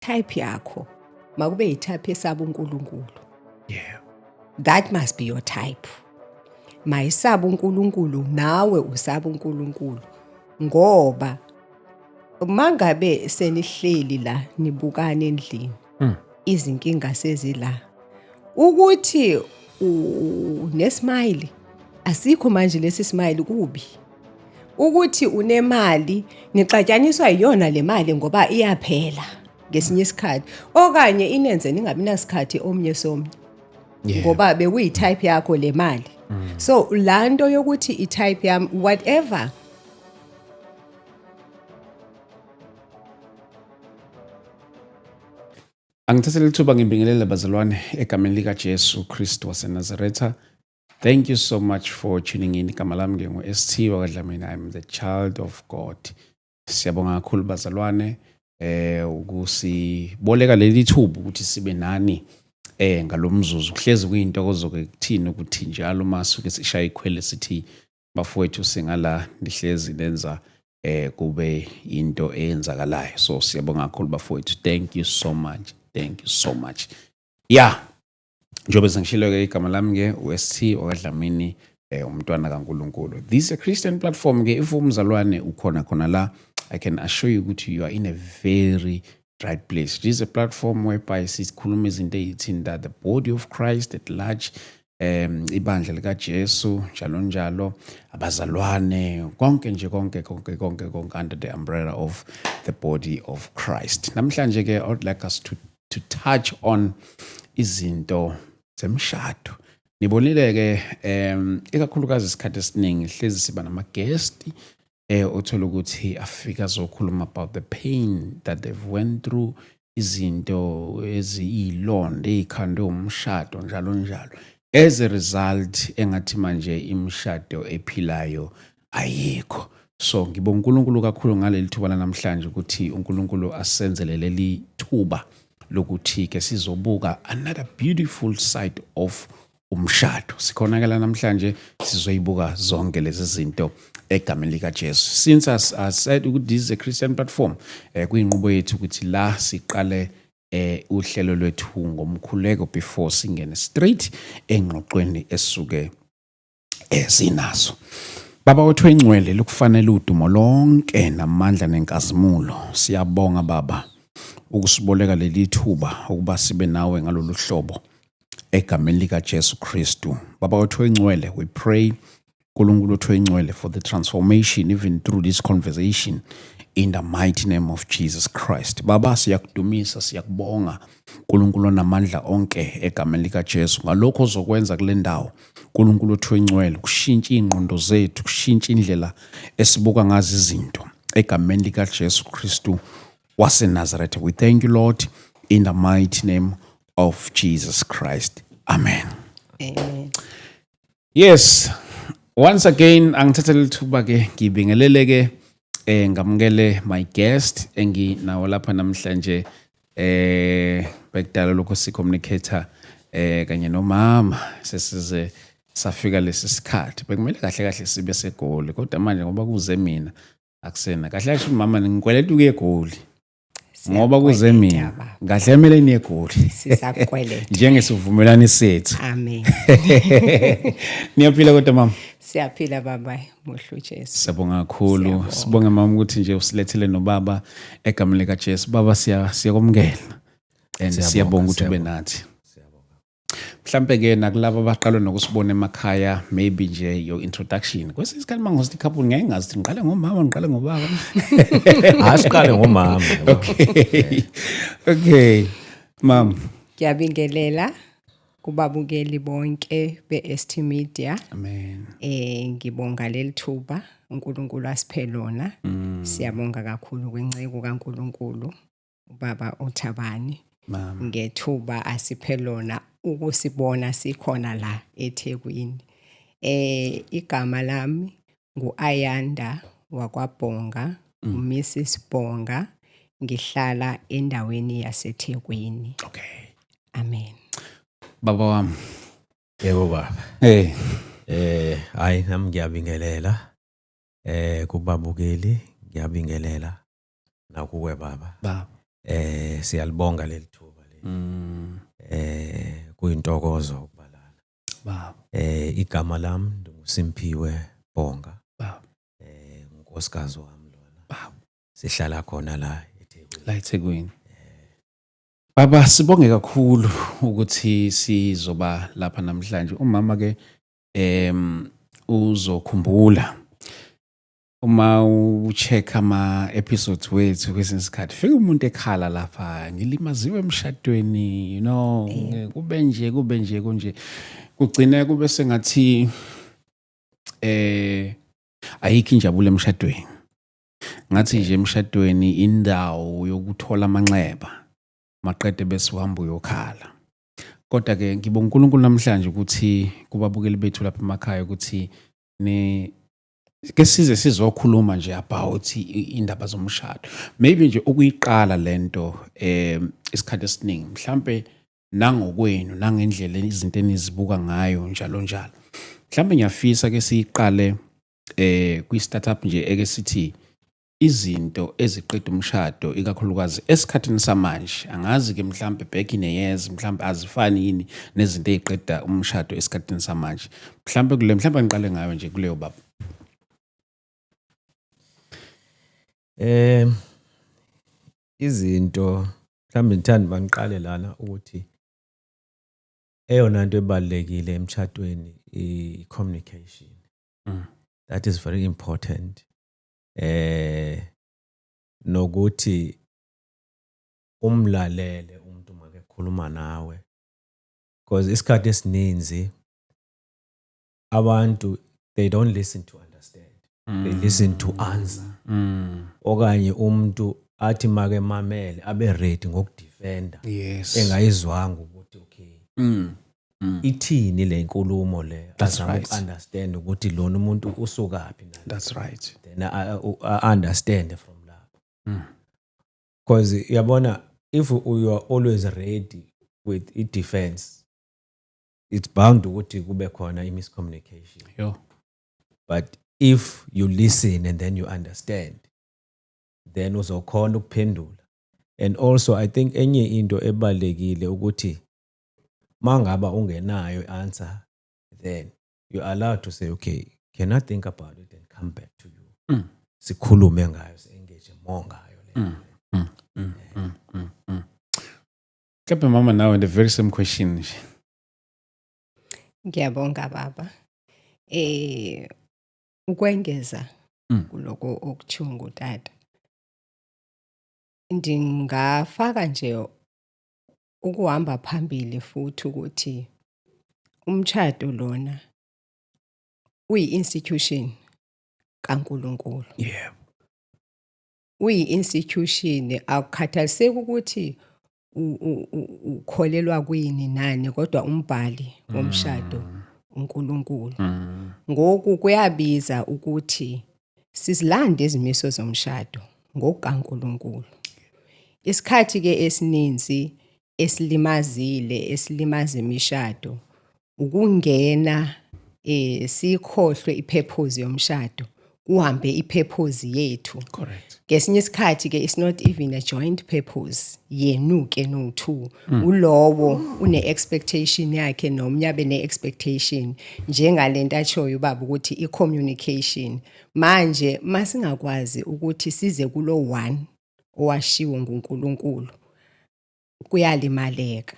Type yakho makube yi-type esaba uNkulunkulu. That must be your type. Mayisaba uNkulunkulu, nawe usaba uNkulunkulu, ngoba mangabe senihleli la nibukana endlini, izinkinga sezila, ukuthi unesmile asikho manje, lesi smile kubi ukuthi unemali, nixatshaniswa iyona le mali ngoba iyaphela ngesinye isikhathi, okanye inenze ningabi nasikhathi omnye somnye, ngoba bekuyi-type yakho le mali. So laa nto yokuthi i-type yami, whatever. Angithathele ithuba ngibingelele bazalwane egameni likaJesu Kristu waseNazaretha. Thank you so much for tuning in. Igama lami ngingu-ST wakaDlamini. I'm the child of God. Siyabonga kakhulu bazalwane ukusiboleka leli thuba ukuthi sibe nani ngalomzuzu. Kuhlezi kuyintokozo ke kuthini ukuthi njalo masuke sishaya ikhwele sithi bafowethu singala, nihlezi nenza kube into eyenzakalayo. So siyabonga kakhulu bafowethu. Thank you so much. Thank you so much. Yeah. Njengoba sengishilo ke, igama lami ke uST okaDlamini, umntwana kaNkulunkulu. This is a Christian platform ke. If umzalwane ukhona khona la, I can assure you ukuthi you are in a very right place. This is a platform whereby sikhuluma izinto ezithinta the body of Christ at large, ibandla likaJesu njalo njalo, abazalwane konke nje, konke konke konke konke under the umbrella of the body of Christ. Namhlanje ke I would like us to touch on izinto zemshado. Nibonile ke, ikakhulukazi isikhathi esiningi hlezi siba nama guest othola ukuthi afika azokhuluma about the pain that they've went through, izinto eziyilonda ey'khandwe umshado njalo njalo. As a result, engathi manje imishado ephilayo ayikho. So ngibonga uNkulunkulu kakhulu ngaleli thuba lanamhlanje ukuthi uNkulunkulu asenzele leli thuba lokuthi ke sizobuka another beautiful side of umshado. Sikhona ke la namhlanje, sizoyibuka zonke lezi zinto egameni likaJesu. Since as I said ukuthi this is a Christian platform, kuyinqubo yethu ukuthi la siqale uhlelo lwethu ngomkhuleko before singene straight engxoxweni esuke esinazo. Baba wethu engcwele, lokufanele udumo lonke namandla nenkazimulo. Siyabonga Baba ukusiboleka leli thuba ukuba sibe nawe ngalolu hlobo egameni lika Jesu Kristu. Baba wethu engcwele, we pray uNkulunkulu wethu engcwele for the transformation even through this conversation in the mighty name of Jesus Christ. Baba, siyakudumisa, siyakubonga uNkulunkulu onamandla onke egameni lika Jesu ngalokho ozokwenza kule ndawo. uNkulunkulu wethu engcwele, kushintsha ingqondo zethu, kushintsha indlela esibuka ngazo izinto egameni lika Jesu Kristu waseNazaretha. We thank you, Lord, in the mighty name of Jesus Christ. Amen. Amen. Yes, once again angithathe lithuba ke ngibingelele ke ngamukele my guest enginawo lapha namhlanje. Bekudala lokho si-communicate kanye nomama, sesize safika lesi sikhathi. Bekumele kahle kahle sibe seGoli, kodwa manje ngoba kuze mina akusena kahle kahle. Mama, ngikweleta ukuye eGoli ngoba kuze mina, kahle kumele niye eGoli. Sisakweleta. Njengesivumelwano sethu. Amen. Niyaphila kodwa mama? Siyaphila baba, muhle uJesu. Siyabonga kakhulu. Siyabonga. Sibonge mama ukuthi nje usilethele nobaba egameni lika Jesu. Baba, siyakwamukela and Siyabonga, siyabonga ukuthi ube siyabonga. nathi. Mhlambe ke nakulabo abaqala nokusibona emakhaya, maybe nje your introduction. Kwesinye isikhathi mangihost couple ngeke ngazi ukuthi ngiqale ngomama, ngiqale ngobaba. Asiqale ngomama. Okay, mama. Ngiyabingelela kubabukeli bonke be-ST Media. Amen. Ngibonga leli thuba uNkulunkulu asiphe lona. Siyabonga kakhulu kwinceko kaNkulunkulu ubaba uThabani Mama. Ngethuba asiphe lona ukusibona sikhona la eThekwini. Igama lami nguAyanda wakwaBhonga, uMrs Bhonga, ngihlala endaweni yaseThekwini. Amen. Baba wami. Yebo baba. Hey. Hayi, nami ngiyabingelela kubabukeli, ngiyabingelela nakuwe baba. Baba. Siyalibonga leli thuba leli. Kuyintokozo ukuba lana. Baba. Igama lami nguSimphiwe Bhonga. Baba. Unkosikazi wami lona. Baba. Sihlala khona la eThekwini. La eThekwini. Baba, sibonge kakhulu ukuthi sizoba lapha namhlanje. Umama ke uzokhumbula uma ucheck ama episodes wethu, kwesinye isikhathi fika umuntu ekhala lapha, "Ngilimaziwe emshadweni, kube nje, kube nje, kunje." Kugcina kube sengathi ayikho injabulo emshadweni, ngathi nje emshadweni indawo yokuthola amanxeba maqede bese uhamba uyokhala. Kodwa ke ngibonga uNkulunkulu namhlanje ukuthi kubabukeli bethu lapha emakhaya ukuthi ne ke size sizokhuluma nje about indaba zomshado, maybe nje ukuyiqala lento. Isikhathi esiningi mhlambe nangokwenu nangendlela izinto enizibuka ngayo njalo njalo, mhlambe ngiyafisa ke siyiqale kwi startup nje eke sithi izinto eziqeda umshado, ikakhulukazi esikhathini samanje. Angazi ke mhlambe back in the years mhlambe azifani yini nezinto eziqeda umshado esikhathini samanje. Mhlambe kule, mhlambe ngiqale ngayo nje kuleyo, baba. Izinto mhlawumbe ngithanda bangiqale lana ukuthi eyona nto ebalulekile emshadweni i-communication. That is very important. Nokuthi umlalele umuntu make khuluma nawe, because isikhathi esininzi abantu, they don't listen to understand, they listen to answer. Okanye umuntu athi make mamele abe ready ngokudefenda engayizwanga ukuthi okay, ithini le nkulumo le. That's Azame right. uku-understand ukuthi lona umuntu usukaphi na. That's right. Then I understand from lapho, because yabona, if you are always ready with i-defense, it's bound ukuthi kube khona i-miscommunication. Yo. But if you listen and then you understand, then uzokhona ukuphendula. And also I think enye into ebalekile ukuthi mangaba ungenayo i-answer, then you're allowed to say, "Okay, can I think about it and come back to you?" Sikhulume ngayo, si-engage more ngayo le. Mhlawumbe mama nawe, the very same question nje. Ngiyabonga, baba. Ukwengeza kuloko okuthiwa ngutata, ndingafaka nje ukuhamba phambili futhi ukuthi umshado lona uyi-institution kaNkulunkulu. Uyi-institution, akukhathaliseki ukuthi ukholelwa kwini nani, kodwa umbhali womshado uNkulunkulu. Ngoku kuyabiza ukuthi sizilande izimiso zomshado ngokukaNkulunkulu. Isikhathi ke esininzi esilimazile, esilimaza imishado, ukungena sikhohlwe ipurpose yomshado, kuhambe ipurpose yethu. Ngesinye isikhathi ke it's not even a joint purpose yenu ke no two, ulowo une expectation yakhe, nomnye abe ne expectation, njengalento atshoyo ubaba ukuthi i communication. Manje masingakwazi ukuthi size kulo one owashiwo nguNkulunkulu, kuyalimaleka.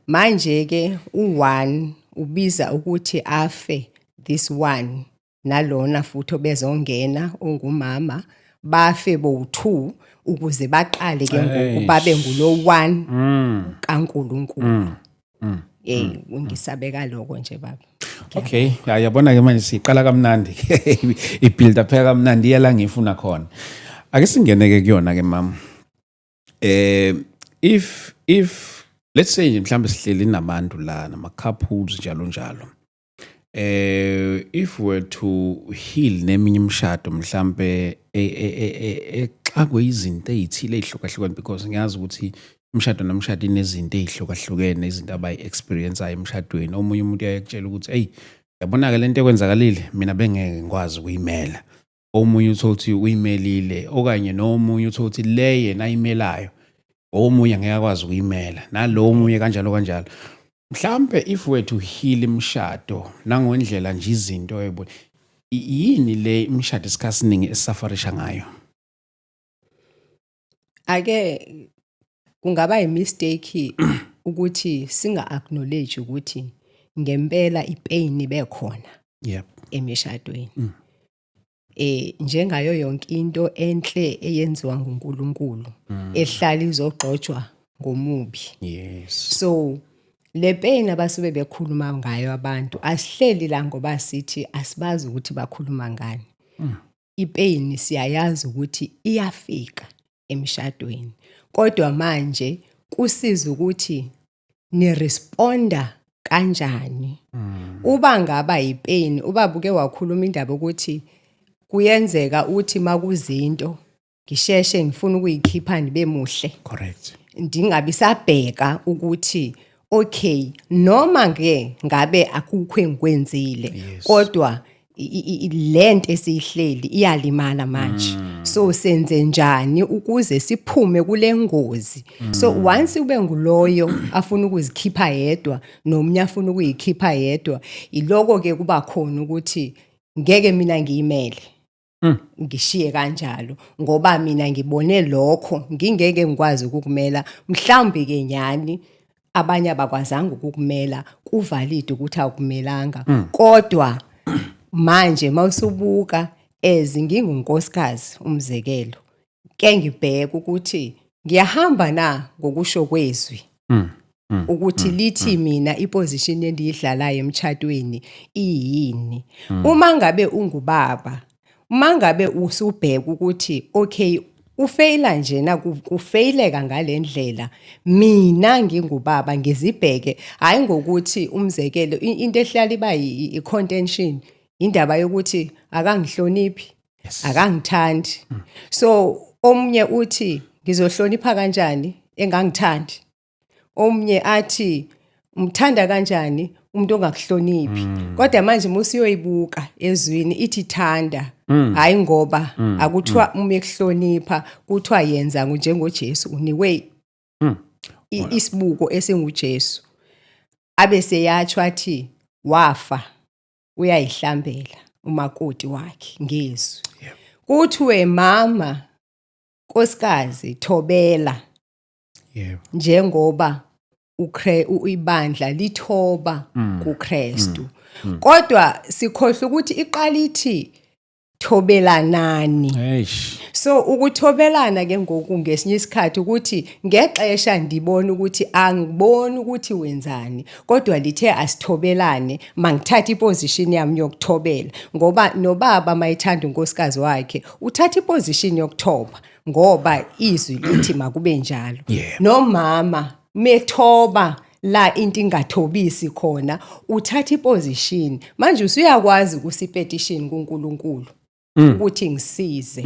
Manje ke u1 ubiza ukuthi afe this one, nalona futhi obezongena ongumama, bafe bowu2 ukuze baqale ke ngoku babe ngulo one kaNkulunkulu. Ngisabeka lokho nje, baba. Okay, ya, yabona ke manje siqala kamnandi. I-build up kamnandi iyala ngifuna khona. Ake singene ke kuyona ke, mama. If let's say nje mhlambe sihleli nabantu la, nama couples njalo njalo. If we were to heal neminye imishado mhlambe exakwe izinto ezithile ezihlukahlukene, because ngiyazi ukuthi imishado nomshado inezinto ezihlukahlukene, izinto abayi-experience-ayo emshadweni. Omunye umuntu uyakutshela ukuthi, "Hey, yabona ke lento ekwenzakalile, mina bengeke ngikwazi ukuyimela." Omunye uthole ukuthi uyimelile, okanye nomunye uthole ukuthi le yena ayimelayo Omunye ngeke akwazi ukuyimela, nalo omunye kanjalo kanjalo. Mhlambe if we to heal imishado nangondlela nje izinto yebo, yini le imishado isikhathi esiningi esufferisha ngayo? Ake kungaba imistake ukuthi singa acknowledge ukuthi ngempela ipain ibekhona emishadweni. Njengayo yonke into enhle eyenziwa nguNkulunkulu ehlala izogxotshwa ngomubi. So le pain abasuke bekhuluma ngayo abantu, asihleli la ngoba sithi asibazi ukuthi bakhuluma ngani. Ipain siyayazi ukuthi iyafika emshadweni, kodwa manje kusiza ukuthi niresponda kanjani. Uba ngaba ipain, ubaba uke wakhuluma indaba ukuthi kuyenzeka uthi makuzinto ngisheshe ngifuna ukuyikhipha ndibe muhle, ndingabi sabheka ukuthi okay, noma ke ngabe akukho engikwenzile, kodwa lento esiyihleli iyalimala manje, so senze njani ukuze siphume kule ngozi? So once ube nguloyo afuna ukuzikhipha yedwa, nomunye afuna ukuyikhipha yedwa, iloko ke kuba khona ukuthi ngeke mina ngiyimele, ngishiye kanjalo, ngoba mina ngibone lokho ngingeke ngikwazi ukukumela. Mhlawumbe ke nyani abanye abakwazanga ukukumela, kuvalid ukuthi akumelanga, kodwa manje mawusubuka as ngingunkosikazi, umzekelo, ke ngibheka ukuthi ngiyahamba na ngokusho kwezwi ukuthi lithi mina iposition endiyidlalayo emtshatweni iyini. Uma ngabe ungubaba, uma ngabe usubheka ukuthi okay, ufeyila nje na, kufeyileka ngalendlela, mina ngingubaba ngizibheke, hayi ngokuthi umzekelo into ehlala iba i-contention, indaba yokuthi akangihloniphi, akangithandi. So omunye uthi ngizohlonipha kanjani engangithandi, omnye athi umthanda kanjani umuntu ongakuhloniphi? Kodwa manje musuyoyibuka ezwini ithi thanda, hayi ngoba akuthiwa uma ekuhlonipha, kuthiwa yenza njengoJesu, unikwe isibuko esinguJesu, abe seyatsho athi wafa uyayihlambela umakoti wakhe ngezwi. Kuthiwe mama nkosikazi thobela njengoba ibandla lithoba kuKristu. Kodwa sikhohlwa ukuthi iqala ithi thobelanani. Eish. So ukuthobelana ke ngoku ngesinye isikhathi ukuthi ngexesha ndibona ukuthi angiboni ukuthi wenzani, kodwa lithe asithobelane, mangithathe iposition yami yokuthobela, ngoba nobaba mayithanda unkosikazi wakhe uthatha iposition yokuthoba, ngoba izwi lithi makube njalo. Nomama methoba la into ingathobisi khona uthatha iposition. Manje usuyakwazi ukusipetition kuNkulunkulu ukuthi ngisize,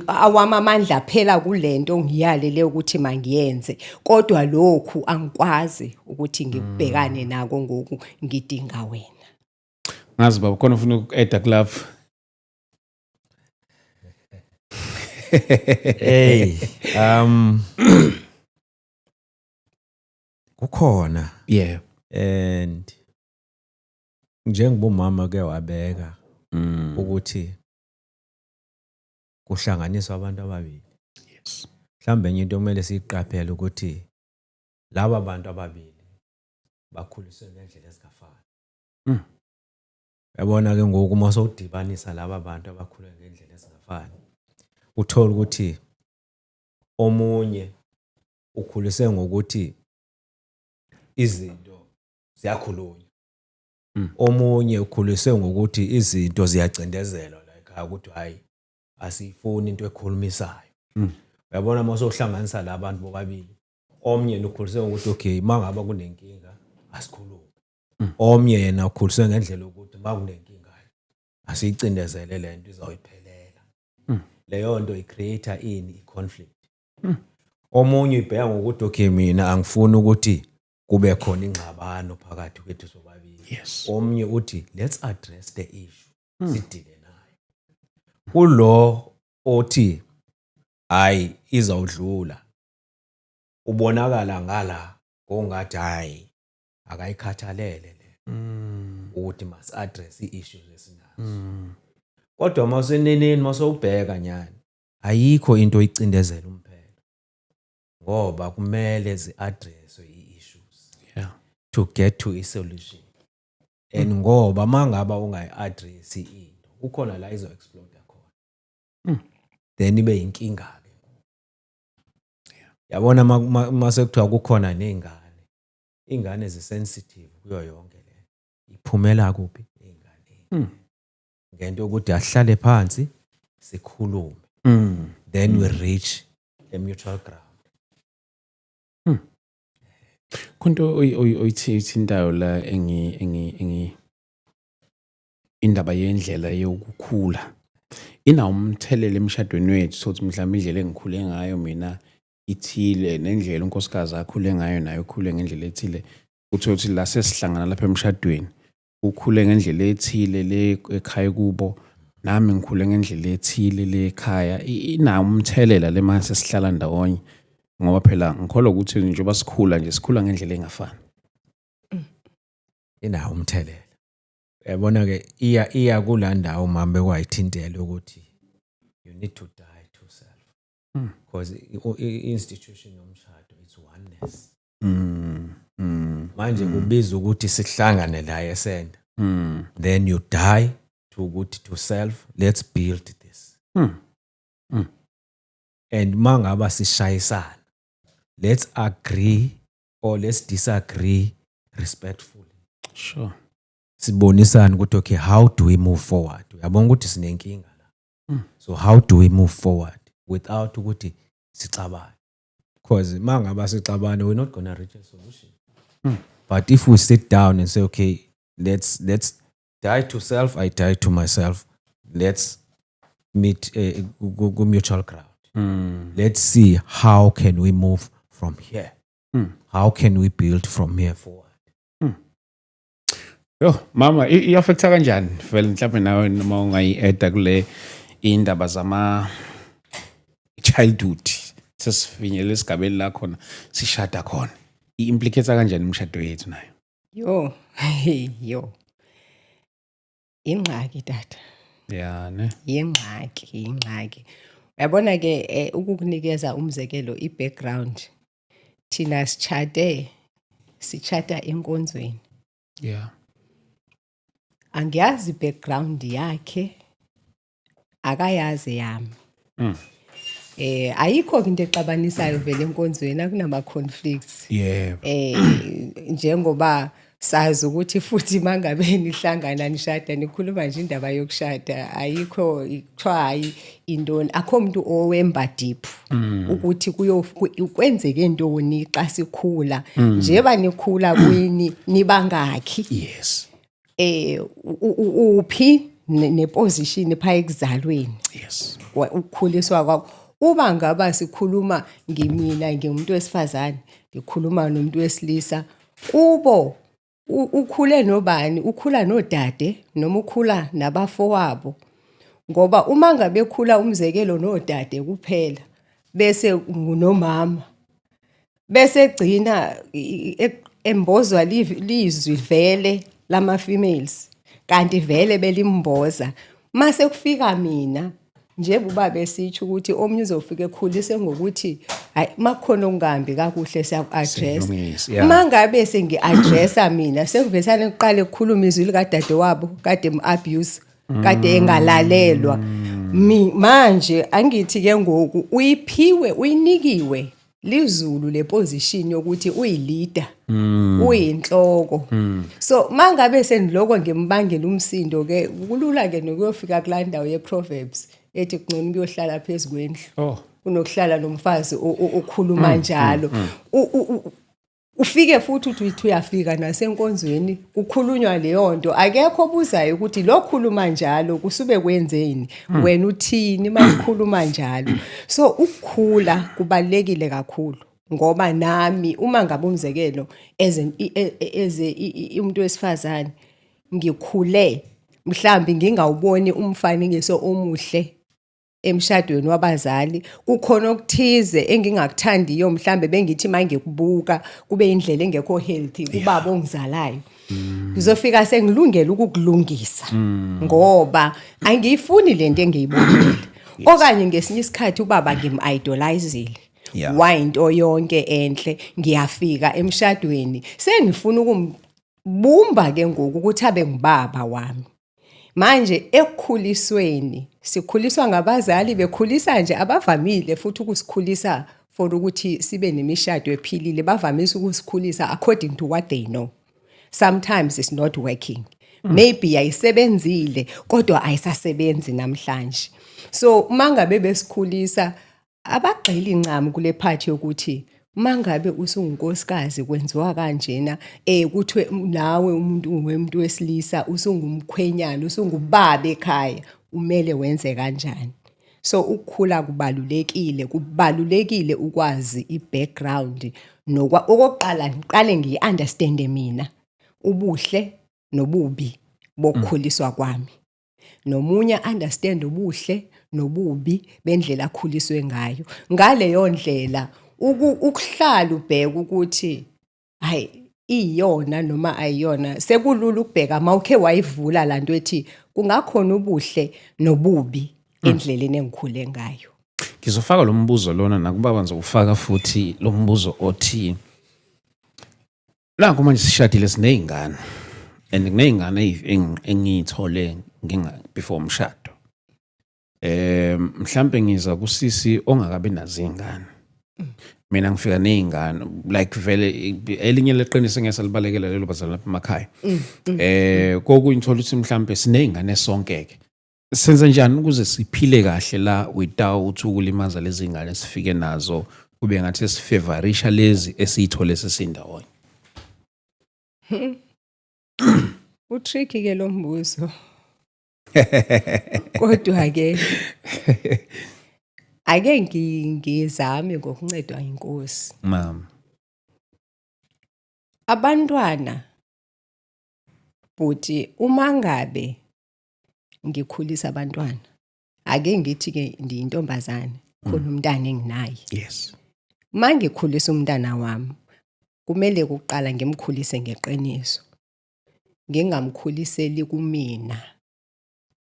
awami amandla phela kulento ngiyalele ukuthi mangiyenze, kodwa lokhu angikwazi ukuthi ngikubhekane nako ngoku, ngidinga wena. Ngazi baba khona ufuna uku-adda kulapho. Hey, kukhona and njengoba umama ke wabeka ukuthi kuhlanganiswa abantu ababili. Mhlawumbe enye into okumele siyiqaphele ukuthi laba bantu ababili bakhuliswe ngendlela ezingafani. Yabona ke ngoku uma sowudibanisa laba bantu abakhule ngendlela ezingafani, uthola ukuthi omunye ukhulise ngokuthi izinto ziyakhulunywa, omunye ukhulise ngokuthi izinto ziyacindezelwa, like ukuthi hayi, asiyifuni into ekhulumisayo. Uyabona uma sowuhlanganisa la bantu bobabili, omnye yena ukhulise ngokuthi okay, uma ngaba kunenkinga asikhulume, omnye yena ukhuliswe ngendlela yokuthi uma kunenkinga asiyicindezele lento, izawuyiphelela. Leyo nto i-create ini? I-conflict. Omunye uyibheka ngokuthi okay, mina angifuni ukuthi kube khona ingxabano phakathi kwethu sobabili. Omnye uthi let's address the issue, sidile nayo. Kulo othi hayi, izawudlula. Ubonakala ngala ngongathi hayi, akayikhathalele le ukuthi must address i-issues esinazo. Kodwa mawuseneneni, mawusowubheka nyani, ayikho into oyicindezela umphelo, ngoba kumele zi-addresswe i-issues to get to i-solution. And ngoba mangaba ungayi-address into, kukhona la izo-explode khona, then ibe yinkinga-ke. Yabona, mase kuthiwa kukhona ney'ngane, iy'ngane zi-sensitive kuyo yonke le. Iphumela kuphi? Ey'nganeni. Ngento yokuthi asihlale phansi sikhulume, then we reach a mutual ground. Kunto oyithintayo la engi indaba yendlela yokukhula inawo umthelela emshadweni wethu, sokuthi mhlawumbe indlela engikhule ngayo mina ithile, nendlela unkosikazi akhule ngayo nayo ukhule ngendlela ethile. Uthole ukuthi la sesihlangana lapha emshadweni, ukhule ngendlela ethile le ekhaya kubo, nami ngikhule ngendlela ethile le ekhaya. Inawo umthelela le mase sihlala ndawonye, ngoba phela ngikholwa ukuthi njengoba sikhula nje, sikhula ngendlela engafani. Inawo umthelela. Uyabona-ke, iya kula ndawo mama bekwayithintela ukuthi you need to die to self, because i-institution yomshado, it's oneness. Manje kubiza ukuthi sihlangane la e-center, then you die to ukuthi to self, let's build this. And mangaba sishayisana, let's agree or let's disagree respectfully. Sibonisane ukuthi okay, how do we move forward? Uyabona ukuthi sinenkinga la, so how do we move forward without ukuthi sixabane? Because mangaba sixabane, we're not gonna reach a solution. But if we sit down and say, okay, let's die to self, I die to myself, let's meet ku mutual ground, let's see how can we move from here, how can we build from here forward. Yo mama, i-affecta kanjani vele mhlawumbe nawe noma ungayi-adda kule indaba zama childhood, sesifinyele esigabeni la khona sishada khona, i-implicate kanjani imishado yethu nayo? Yo yo, ingxaki tata. Ya ne. Yingxaki, yingxaki. Uyabona ke, ukukunikeza umzekelo, i-background, thina sichate, sichata enkonzweni. Angiyazi background yakhe, akayazi yami. Ayikho into exabanisayo vele enkonzweni, akunama conflicts. Njengoba sazi ukuthi futhi mangabe nihlangana nishada, nikhuluma nje indaba yokushada, ayikho kuthiwa hayi intoni, akho umuntu owemba deep ukuthi kuyo kwenzeke ntoni xa sikhula, njeba nikhula kwini, nibangakhi, uphi neposition pha ekuzalweni, ukukhuliswa kwakho. Uba ngaba sikhuluma ngimina, ngingumuntu wesifazane, ngikhuluma nomuntu wesilisa, kubo ukhule nobani? Ukhula nodade noma ukhula nabafowabo? Ngoba uma ngabe khula, umzekelo, nodade kuphela, bese nomama, bese egcina embozwa lizwi vele lama females, kanti vele belimboza. Mase kufika mina, njengoba ubaba esitsho ukuthi omunye uzofika ekhulise ngokuthi hayi, makukhona okungahambi kakuhle siyaku-address. Siyalungisa, yeah. Uma ngabe sengi-addressa mina, sekuvesane kuqale kukhuluma izwi likadadewabo kade m-abuse, kade engalalelwa. Manje angithi ke ngoku uyiphiwe, uyinikiwe lizulu le position yokuthi uyi-leader, uyinhloko. So mangabe seniloko ngimbangela umsindo ke, kulula ke nokuyofika kulaa ndawo ye-Proverbs ethi kungcono kuyohlala phezu kwendlu kunokuhlala nomfazi okhuluma njalo. Ufike futhi uthi uyafika nasenkonzweni, kukhulunywa leyo nto, akekho obuzayo ukuthi lo khuluma njalo kusube kwenzeni, wena uthini makukhuluma njalo. So ukukhula kubalekile kakhulu, ngoba nami uma ngabe, umzekelo, as an as umuntu wesifazane, ngikhule mhlambi ngingawuboni umfanekiso omuhle. Emshadweni wabazali kukhona okuthize engingakuthandiyo, mhlambe bengithi mangikubuka kube indlela engekho healthy kubaba ongizalayo. Ngizofika sengilungela ukukulungisa ngoba angiyifuni lento engiyibonile. Okanye ngesinye isikhathi ubaba ngim-idolizile, wayinto yonke enhle. Ngiyafika emshadweni sengifuna ukumbumba ke ngoku ukuthi abe ngubaba wami. Manje ekukhulisweni sikhuliswa ngabazali, bekhulisa nje abavamile futhi ukusikhulisa for ukuthi sibe nemishado ephilile. Bavamise ukusikhulisa according to what they know. Sometimes it's not working. Maybe yayisebenzile kodwa ayisasebenzi namhlanje. So uma ngabe besikhulisa abagxili ncam kule part yokuthi mangabe usungunkosikazi kwenziwa kanjena, kuthiwe nawe umuntu wemuntu wesilisa usungumkhwenyana, usungubaba ekhaya, umele wenze kanjani. So ukukhula kubalulekile, kubalulekile ukwazi i-background nokwa. Okokuqala ngiqale ngiyi-understande mina ubuhle nobubi bokukhuliswa kwami, nomunye understand ubuhle nobubi bendlela akhuliswe ngayo. Ngaleyo ndlela ukuhlala ubheka ukuthi hayi, iyona noma ayiyona, sekulula ukubheka mawukhe wayivula lanto ethi kungakhona ubuhle nobubi endleleni engikhule ngayo. Ngizofaka lo mbuzo lona nakubaba, ngizokufaka futhi lo mbuzo othi nakho manje sishadile, siney'ngane and kuney'ngane engiyithole nginga before umshado. Mhlambe ngiza kusisi ongakabi nazo iy'ngane, mina ngifika ney'ngane, like vele elinye leqiniso engeke salibalekela lelo, bazali lapha emakhaya. Kokunye uthola ukuthi mhlambe siney'ngane sonke ke, senze njani ukuze siphile kahle la without ukulimaza lezi ngane sifike nazo, kube ngathi sifavorisha lezi esiyithole sesindawonye? U-tricky ke lo mbuzo. Kodwa ke ake ngizame ngokuncedwa inkosi. Mama. Abantwana, bhuti, uma ngabe ngikhulisa abantwana, ake ngithi ke ndiyintombazane, khona umntana enginaye. Uma ngikhulisa umntana wami, kumele kuqala ngimkhulise ngeqiniso. Ngingamkhuliseli kumina.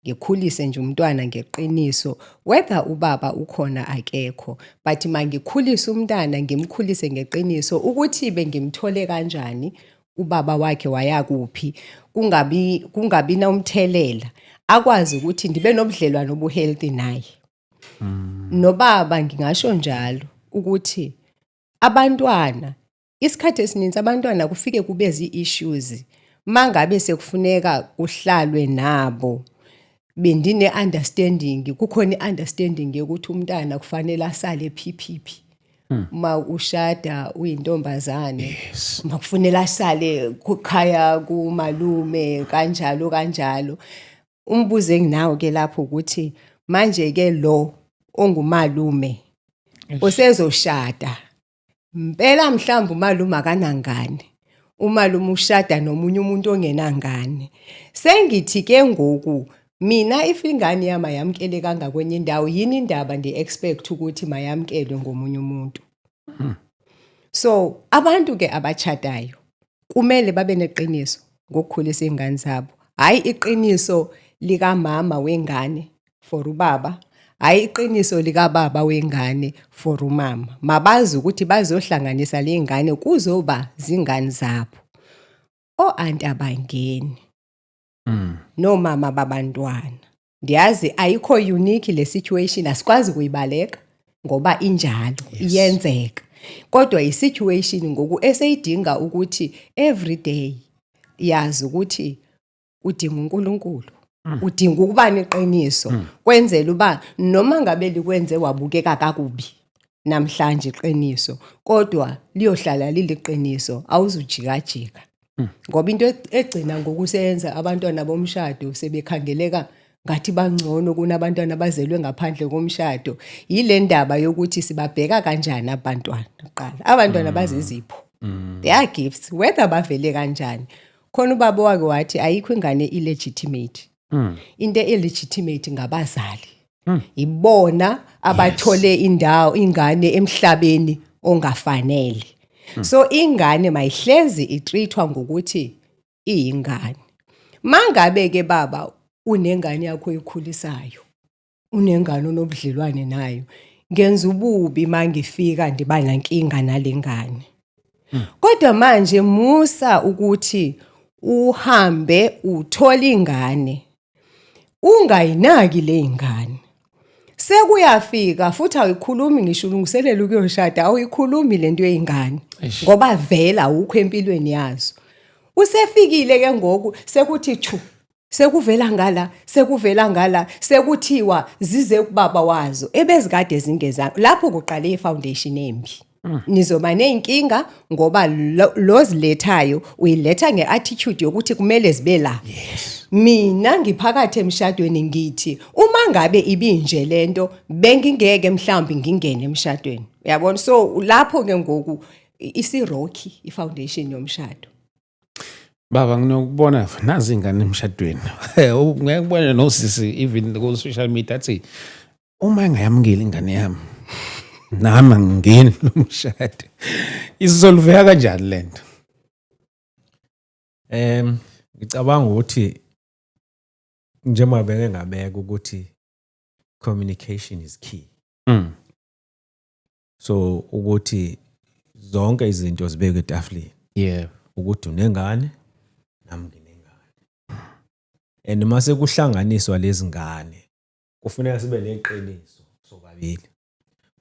Ngikhulise nje umntwana ngeqiniso, whether ubaba ukhona akekho, but mangikhulise umntana ngimkhulise ngeqiniso ukuthi bengimthole kanjani, ubaba wakhe wayakuphi, kungabi nomthelela, akwazi ukuthi ndibe nobudlelwano obu-healthy naye. Nobaba ngingasho njalo ukuthi abantwana, isikhathi esininzi abantwana kufike kube zii-issues mangabe sekufuneka kuhlalwe nabo, bendine understanding, kukhona i-understanding yokuthi umntana kufanele asale phiphipi. Uma ushada uyintombazane, makufanele asale kukhaya kumalume, kanjalo kanjalo. Umbuzo enginawo ke lapho ukuthi manje ke lo ongumalume osezoshada mpela, mhlawumbe umalume akanangane, umalume ushada nomunye umuntu ongenangane. Sengithi ke ngoku mina, if ingane yami ayamkelekanga kwenye indawo, yini indaba ndi-expect ukuthi mayamkelwe ngomunye umuntu? So abantu ke abachadayo kumele babe neqiniso ngokukhulisa iy'ngane zabo. Hhayi iqiniso likamama wengane for ubaba, hhayi iqiniso likababa wengane for umama. Mabazi ukuthi bazohlanganisa le ngane, kuzoba zingane zabo. O-anti abangeni nomama babantwana. Ndiyazi ayikho unique le situation, asikwazi kuyibaleka ngoba injalo, iyenzeka. Kodwa i-situation ngoku eseyidinga ukuthi every day yazi ukuthi udinga uNkulunkulu. Udinga ukuba neqiniso kwenzela uba noma ngabe likwenze wabukeka kakubi namhlanje iqiniso, kodwa liyohlala liliqiniso, awuzujikajika. Ngoba into egcina ngokuseyenza abantwana bomshado sebekhangeleka ngathi bangcono kunabantwana abazelwe ngaphandle komshado yile ndaba yokuthi sibabheka kanjani abantwana. Kuqala abantwana bazizipho, they are gifts, whether bavele kanjani. Khona ubaba wake wathi ayikho ingane illegitimate, into illegitimate ngabazali. Ibona abathole indawo ingane emhlabeni ongafanele. So ingane mayihlezi itreatwa ngokuthi iyingane. Mangabe ke baba unengane yakho oyikhulisayo, unengane onobudlelwane nayo, ngenza ububi mangifika ndiba nankinga nalengane. Kodwa manje musa ukuthi uhambe uthola ingane ungayinaki le ingane. Sekuyafika futhi awuyikhulumi ngisho ulungiselela ukuyoshada, awuyikhulumi lento yey'ngane ngoba vele awukho empilweni yazo. Usefikile ke ngoku sekuthi chu, sekuvela ngala, sekuvela ngala, sekuthiwa zize kubaba wazo ebezikade zingezanga. Lapho kuqale ifoundation embi. Nizoba ney'nkinga ngoba lo zilethayo uyiletha nge-attitude yokuthi kumele zibe la. Mina ngiphakathi emshadweni ngithi uma ngabe ibinje lento bengingeke mhlawumbe ngingene emshadweni. Uyabona? So lapho ke ngoku isirocky ifoundation yomshado. Baba, nginokubona nazi ingane emshadweni. Ngeke kubone nosisi even ku social media athi uma engayamukeli ingane yami nami angingeni lo mshado. Isolveka kanjani lento? Ngicabanga ukuthi njengoba beke ngabeka ukuthi communication is key. So ukuthi zonke izinto zibekwe etafuleni. Ukuthi unengane nami nginengane. And mase kuhlanganiswa lezi ngane kufuneka sibe neqiniso sobabili.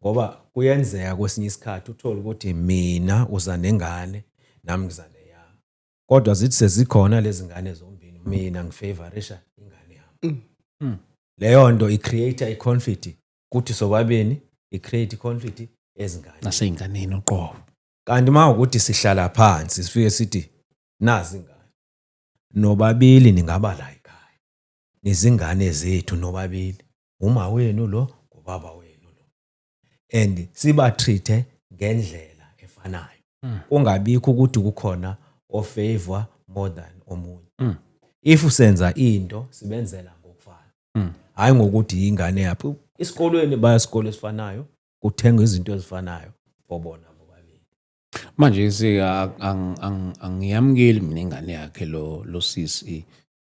Ngoba kuyenzeka kwesinye isikhathi uthole ukuthi mina uza nengane nami ngiza neyami. Kodwa zithi sezikhona lezi ngane zombili, mina ngifavorisha ingane yami. Leyo nto i-create i-conflict kuthi sobabili, i-create i-conflict ezingane. Naseyinganeni uqobo. Kanti uma ukuthi sihlala phansi sifike sithi nazi ingane. Nobabili ningaba la ekhaya. Nizingane zethu nobabili. Uma wenu lo, ubaba wenu lo. And siba treat ngendlela efanayo. Kungabikho ukuthi kukhona ofavor more than omunye. If senza into sibenzela ngokufana. Hayi ngokuthi ingane yaphi. Esikolweni baya isikole esifanayo, kuthengwa izinto ezifanayo for bona bobabili. Manje sika angiyamukeli mina ingane yakhe lo sisi,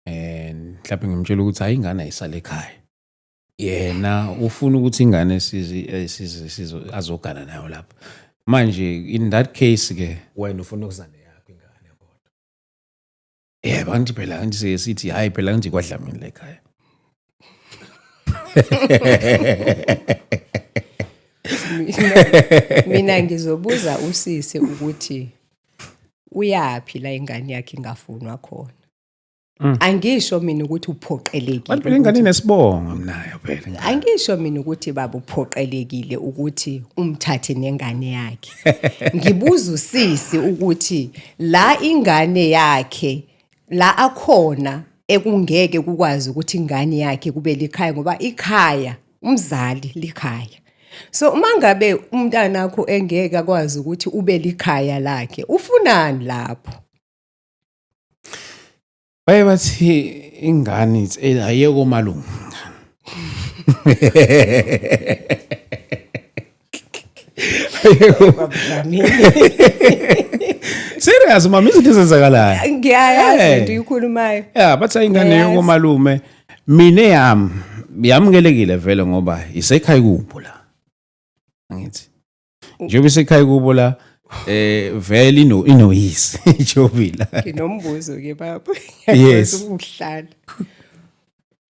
mhlawumbe ngimtshela ukuthi hayi ingane ayisale ekhaya. Yena ufuna ukuthi ingane sizi azogana nayo lapha. Manje in that case ke wena ufuna ukuza neyakho ingane kodwa. Yebo, angithi phela angithi sithi hayi phela ngithi kwaDlamini la ekhaya. Mina ngizobuza usisi ukuthi uyapi la ingane yakhe ingafunwa khona. Angisho mina ukuthi uphoqelekile. Kanti phela ingane inesibongo nayo phela. Angisho mina ukuthi baba uphoqelekile ukuthi umthathe nengane yakhe. Ngibuza usisi ukuthi la ingane yakhe la akhona ekungeke kukwazi ukuthi ingane yakhe kube likhaya, ngoba ikhaya umzali likhaya. So uma ngabe umntana wakho engeke akwazi ukuthi ube likhaya lakhe, ufunani lapho? Baye bathi ingane ayiyeko malume. Serious mama, izinto ezenzakalayo. Ngiyayazi into uyikhulumayo. Yeah, bathi ingane yeko malume. Mina yami yamukelekile vele ngoba isekhaya kubo la. Angithi njengoba isekhaya kubo la vele inoyisi ijobila. Nginombuzo ke baba. Yes. Ukuhlala.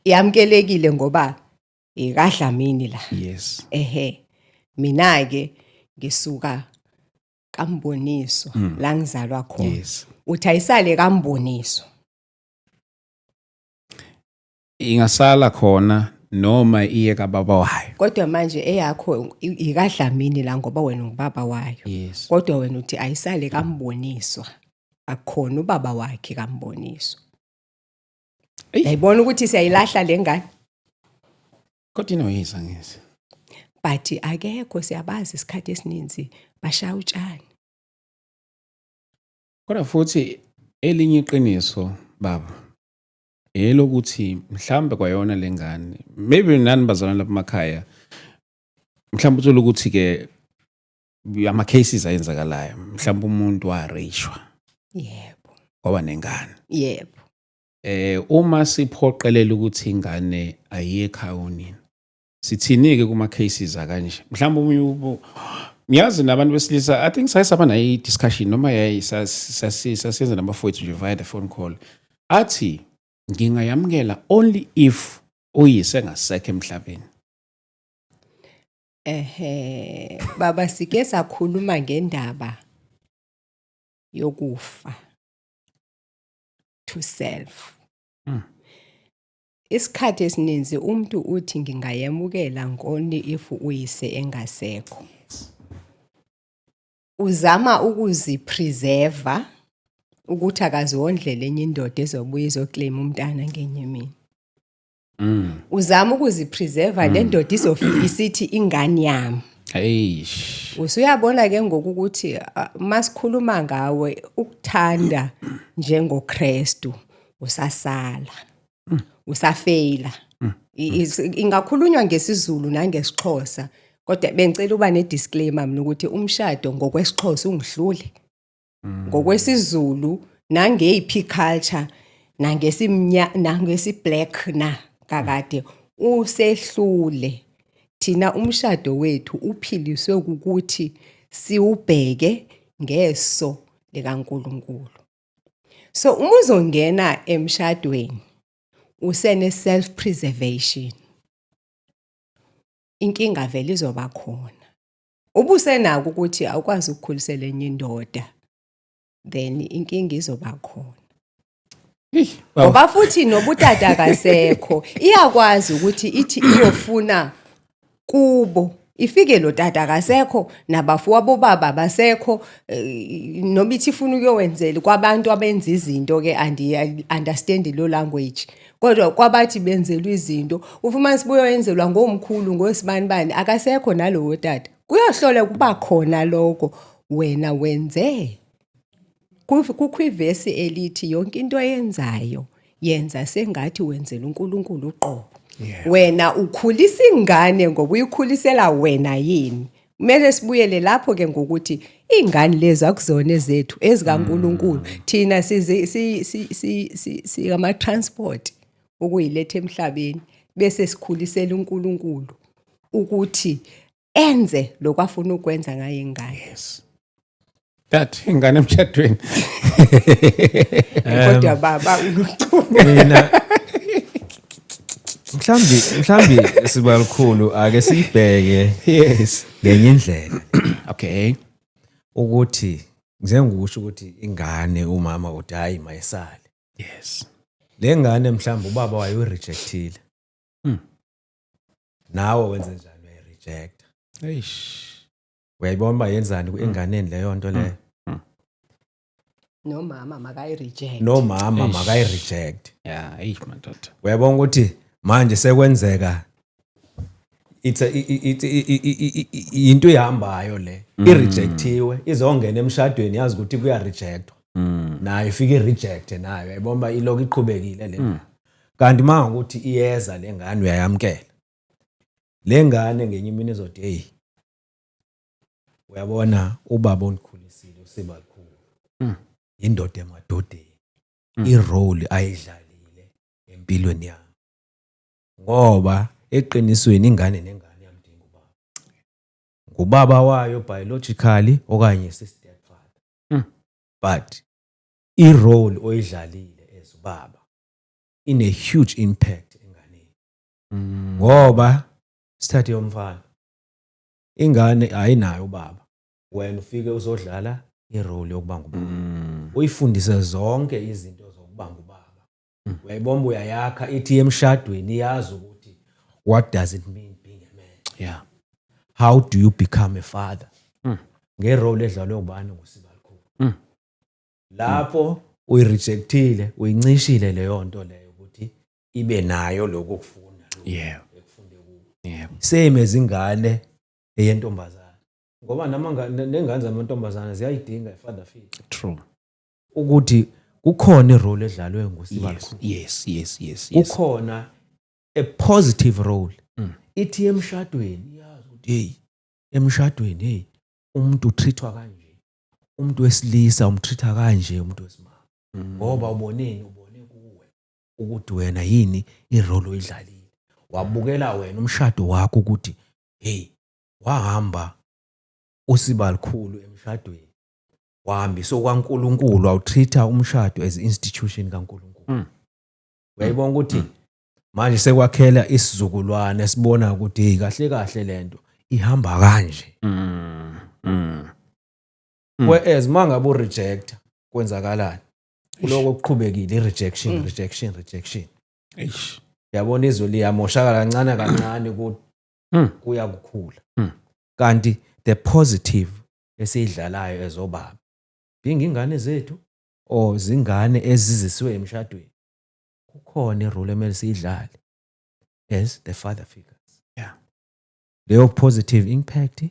Yamukelekile ngoba ikaDlamini la. Yes. Ehe. Mina ke ngisuka kaMboniswa la ngizalwa khona. Yes. Uthi ayisale kaMboniswa. Ingasala khona noma iye kababa wayo. Kodwa manje eyakho ikaDlamini la ngoba wena ungubaba wayo. Yes. Kodwa wena uthi ayisale kaMboniswa. Akukhona ubaba wakhe kaMboniswa. Uyayibona ukuthi siyayilahla le ngane? Kodwa inoyisa ngithi. But akekho, siyabazi isikhathi esininzi bashaya utshani. Kodwa futhi elinye iqiniso baba. Elokuthi mhlambe kwayona lengane, maybe nani bazalwane lapha emakhaya, mhlawumbe uthola ukuthi ke ama cases ayenzakalayo, mhlawumbe umuntu wareyishwa, kwaba nengane. Uma siphoqelela ukuthi ingane ayiye ekhaya onina, sithini ke kuma cases akanje? Mhlawumbe omunye ngiyazi nabantu besilisa, I think saye saba nayo i-discussion noma yayi sasiyenza nabafowethu nje via the phone call, athi ngingayamukela only if uyise engasekho emhlabeni. Ehe, baba, sike sakhuluma ngendaba yokufa to self. Isikhathi esininzi umuntu uthi ngingayamukela only if uyise engasekho. Uzama ukuzipreserva ukuthi akaziwondlele enye indoda ezobuya izoclaim umntana ngenye imini. Uzama ukuzipreserva, le ndoda izofika isithi ingane yami. Eish. Usuyabona ke ngoku ukuthi masikhuluma ngawe ukuthanda njengoKristu usasala. Usafeyila. Ingakhulunywa ngesiZulu nangesiXhosa, kodwa bengicela uba ne-disclaimer mina ukuthi umshado ngokwesiXhosa ungihlule. NgokwesiZulu nangeyiphi culture nangesimnya nangesi-black na kakade usehlule. Thina umshado wethu uphiliswe ukuthi siwubheke ngeso likaNkulunkulu. So uma uzongena emshadweni usene self preservation, inkinga vele izoba khona. Ubusenako ukuthi awukwazi ukukhulisela enye indoda, then inkinga izoba khona. Ngoba futhi nobutata akasekho, iyakwazi ukuthi ithi iyofuna kubo, ifike lo tata akasekho, nabafowabo baba basekho, noma ithi ifuna ukuyowenzela kwabantu abenza izinto ke, andi understand lo language, kodwa kwabathi benzelwa izinto, ufumanisa buyoyenzelwa ngomkhulu ngosibani bani, akasekho nalowo tata, kuyohlola kuba khona lokho wena wenze. Kukho ivesi elithi yonke into oyenzayo yenza sengathi wenzela uNkulunkulu uqobo. Wena ukhulisa ingane ngoba uyikhulisela wena yini? Kumele sibuyele lapho ke ngokuthi ingane lezi akuzona ezethu, ezikaNkulunkulu. Thina sizi si si si si singama transport ukuyiletha emhlabeni, bese sikhulisela uNkulunkulu ukuthi enze lokho afuna ukwenza ngayo ingane. Yes. That ingane emshadweni. Kodwa baba unochumo. Mina mhlambi sibalikhulu, ake siyibheke ngenye indlela ukuthi njengokusho ukuthi ingane umama uthi hayi mayisale, le ngane mhlawumbe ubaba wayo uyirejectile, nawe wenze njani? Uyayirejecta. Eish. Uyayibona uba yenzani enganeni leyo nto leyo? Nomama makayi-reject. Nomama Eish. makayireject. Yeah, eish madoda. Uyabona ukuthi manje sekwenzeka it's a, i- i- i- i- i- i- into ihambayo le, irejectiwe, izongena emshadweni yazi ukuthi kuya-rejectwa, nayo ifike irejecte nayo. Uyayibona uba ilokhu iqhubekile le ndaba. Kanti uma ngokuthi iyeza le ngane, uyayamkela le ngane, ngenye imini izothi, hey, uyabona ubaba ondikhulisile uSibalukhulu indoda emadodeni, irole ayidlalile empilweni yami, ngoba eqinisweni ingane nengane iyamdinga ubaba, ngubaba wayo biologically okanye si-stepfather, but irole oyidlalile as ubaba ine huge impact enganeni. Ngoba sithathe yomfana, ingane ayinayo ubaba, wena ufike uzodlala irole yokuba ngubaba, uyifundise zonke izinto zokuba ngubaba. Uyayibona, uyayakha, ithi emshadweni iyazi ukuthi what does it mean being a man, how do you become a father, ngerole edlalwe ubani? NguSibalukhulu. Lapho uyirejectile, uyincishile leyo nto leyo ukuthi ibe nayo lokho kufunda ekufunde kuwo. Same ezingane eyentombazana, ngoba nengane zamantombazana ziyayidinga i-father figure, True. ukuthi Kukhona irole edlalwe nguSibalukhulu. Kukhona a positive role. Ithi emshadweni yazi ukuthi hey, emshadweni, hey, umuntu utreatwa kanje, umuntu wesilisa umtreat-a kanje, umuntu wesimame, ngoba uboneni, ubone kuwe ukuthi wena yini irole oyidlalile, wabukela wena umshado wakho ukuthi hey, wahamba uSibalukhulu emshadweni, wahambisa okwaNkulunkulu, wawutreat-a umshado as institution kaNkulunkulu. Uyayibona ukuthi manje sekwakhela isizukulwane esibona ukuthi hey, kahle kahle lento ihamba kanje. Whereas mangabe ureject, kwenzakalani? Kuloko kuqhubekile i-rejection, rejection, rejection. Eish. Yabona, izwe liyamoshakala kancane kancane kuya kukhula. Kanti the positive esiyidlalayo ezobaba, being ingane zethu or zingane ezizisiwe emshadweni, kukhona irole emele siyidlale as the father figures. Leyo positive impact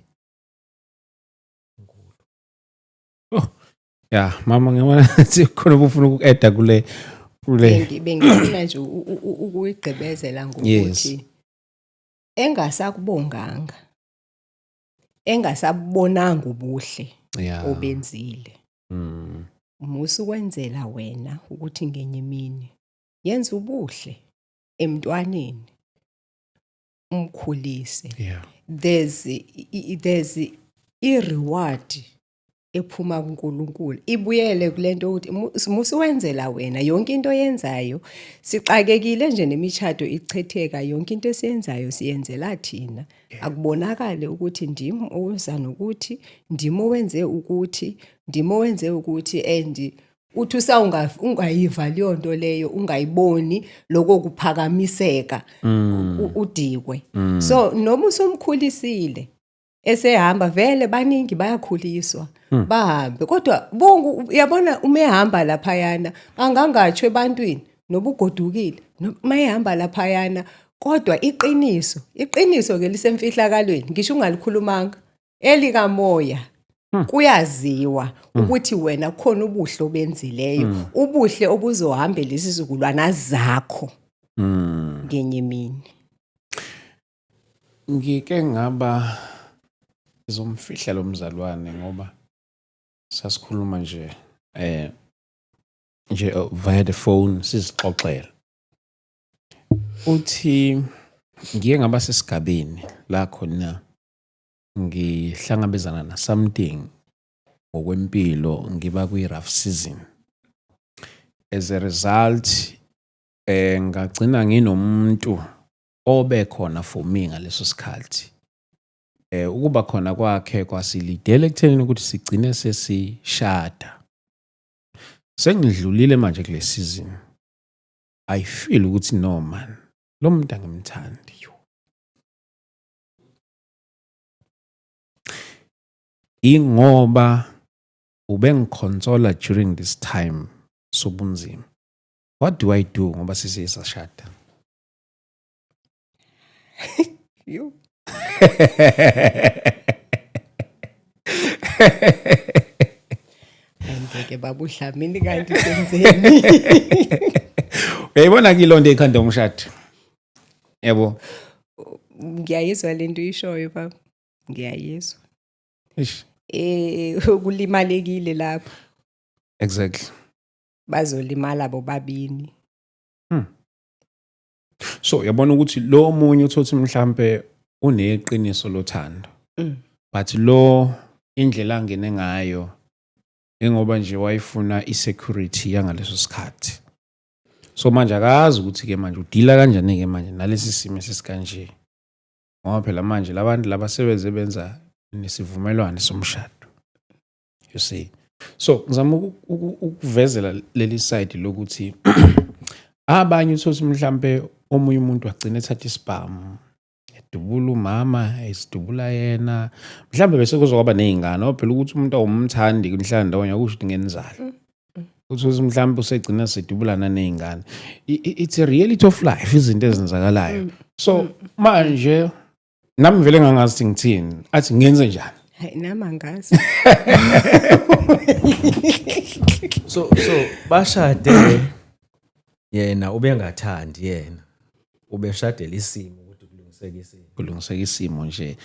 inkulu. Yeah, mama, ngibona ukuthi khona ubufuna uku-adda kule. Bengifuna nje ukuyigqibezela ngokuthi engasakubonganga, engasabonanga ubuhle obenzile, musa ukwenzela wena ukuthi ngenye imini yenza ubuhle emntwaneni, umkhulise. There's i-reward ephuma kuNkulunkulu, ibuyele kulento ukuthi musuwenzela wena yonke into oyenzayo. Sixakekile nje nemishado ichitheka, yonke into esiyenzayo siyenzela thina, akubonakale ukuthi ndim oza nokuthi ndim owenze ukuthi, ndim owenze ukuthi, and uthi ungayiva leyo nto leyo, ungayiboni lokho kuphakamiseka, udikwe. So noma usumkhulisile, esehamba vele, baningi bayakhuliswa bahambe, kodwa bonke uyabona uma ehamba laphayana, angangatsho ebantwini noba ugodukile, uma ehamba laphayana, kodwa iqiniso, iqiniso ke lisemfihlakalweni, ngisho ungalikhulumanga elikamoya, kuyaziwa ukuthi wena khona ubuhle obenzileyo, ubuhle obuzohambela isizukulwana zakho ngenye imini. Ngike ngaba ngizomfihla lo mzalwane ngoba sasikhuluma nje nje via the phone, sizixoxela. Uthi ngiye ngaba sesigabeni la khona ngihlangabezana na something ngokwempilo, ngiba kwi rough season. As a result ngagcina nginomuntu obekhona for me ngaleso sikhathi. Ukuba khona kwakhe kwasilidela ekuthenini ukuthi sigcine sesishada. Sengidlulile manje kule season. I feel ukuthi no man, lo muntu angimthandi. Yo. Ingoba ubengiconsola during this time sobunzima. What do I do ngoba sesiyasashada? Yo. Angeke, baba uDlamini, kanti senzeni? Uyayibona ke ilonto ekhanda umshado. Yabo. Ngiyayizwa lento uyishoyo, baba. Ngiyayizwa. Eish. Kulimalekile lapho. Bazolimala bobabini. So uyabona ukuthi lo munye uthothi mhlambe uneqiniso lothando. But lo indlela angene ngayo, ingoba nje wayefuna isecurity yangaleso sikhathi. So manje akazi ukuthi ke manje udila kanjani ke manje nalesi simo esesikanje. Ngoba phela manje labantu laba sebenze benza nesivumelwano somshado. You see. So ngizama ukuvezela leli side lokuthi abanye uthothi mhlambe omunye umuntu agcina ethatha isibhamu, edubula umama, esidubula yena, mhlambe bese kuzokwaba nezingane, ngoba phela ukuthi umuntu awumthandi kunhlala ndawonye akusho ukuthi ngenzalo. Uthi mhlambe usegcina sedubulana nezingane. It's a reality of life, izinto ezenzakalayo. So manje nami vele ngangazi ukuthi ngithini, athi ngenze njani. Hayi, nami angazi. So bashade, yena ubengathandi, yena ubeshadela isimo ukuthi kulungiseke isimo. Kulungiseka isimo nje,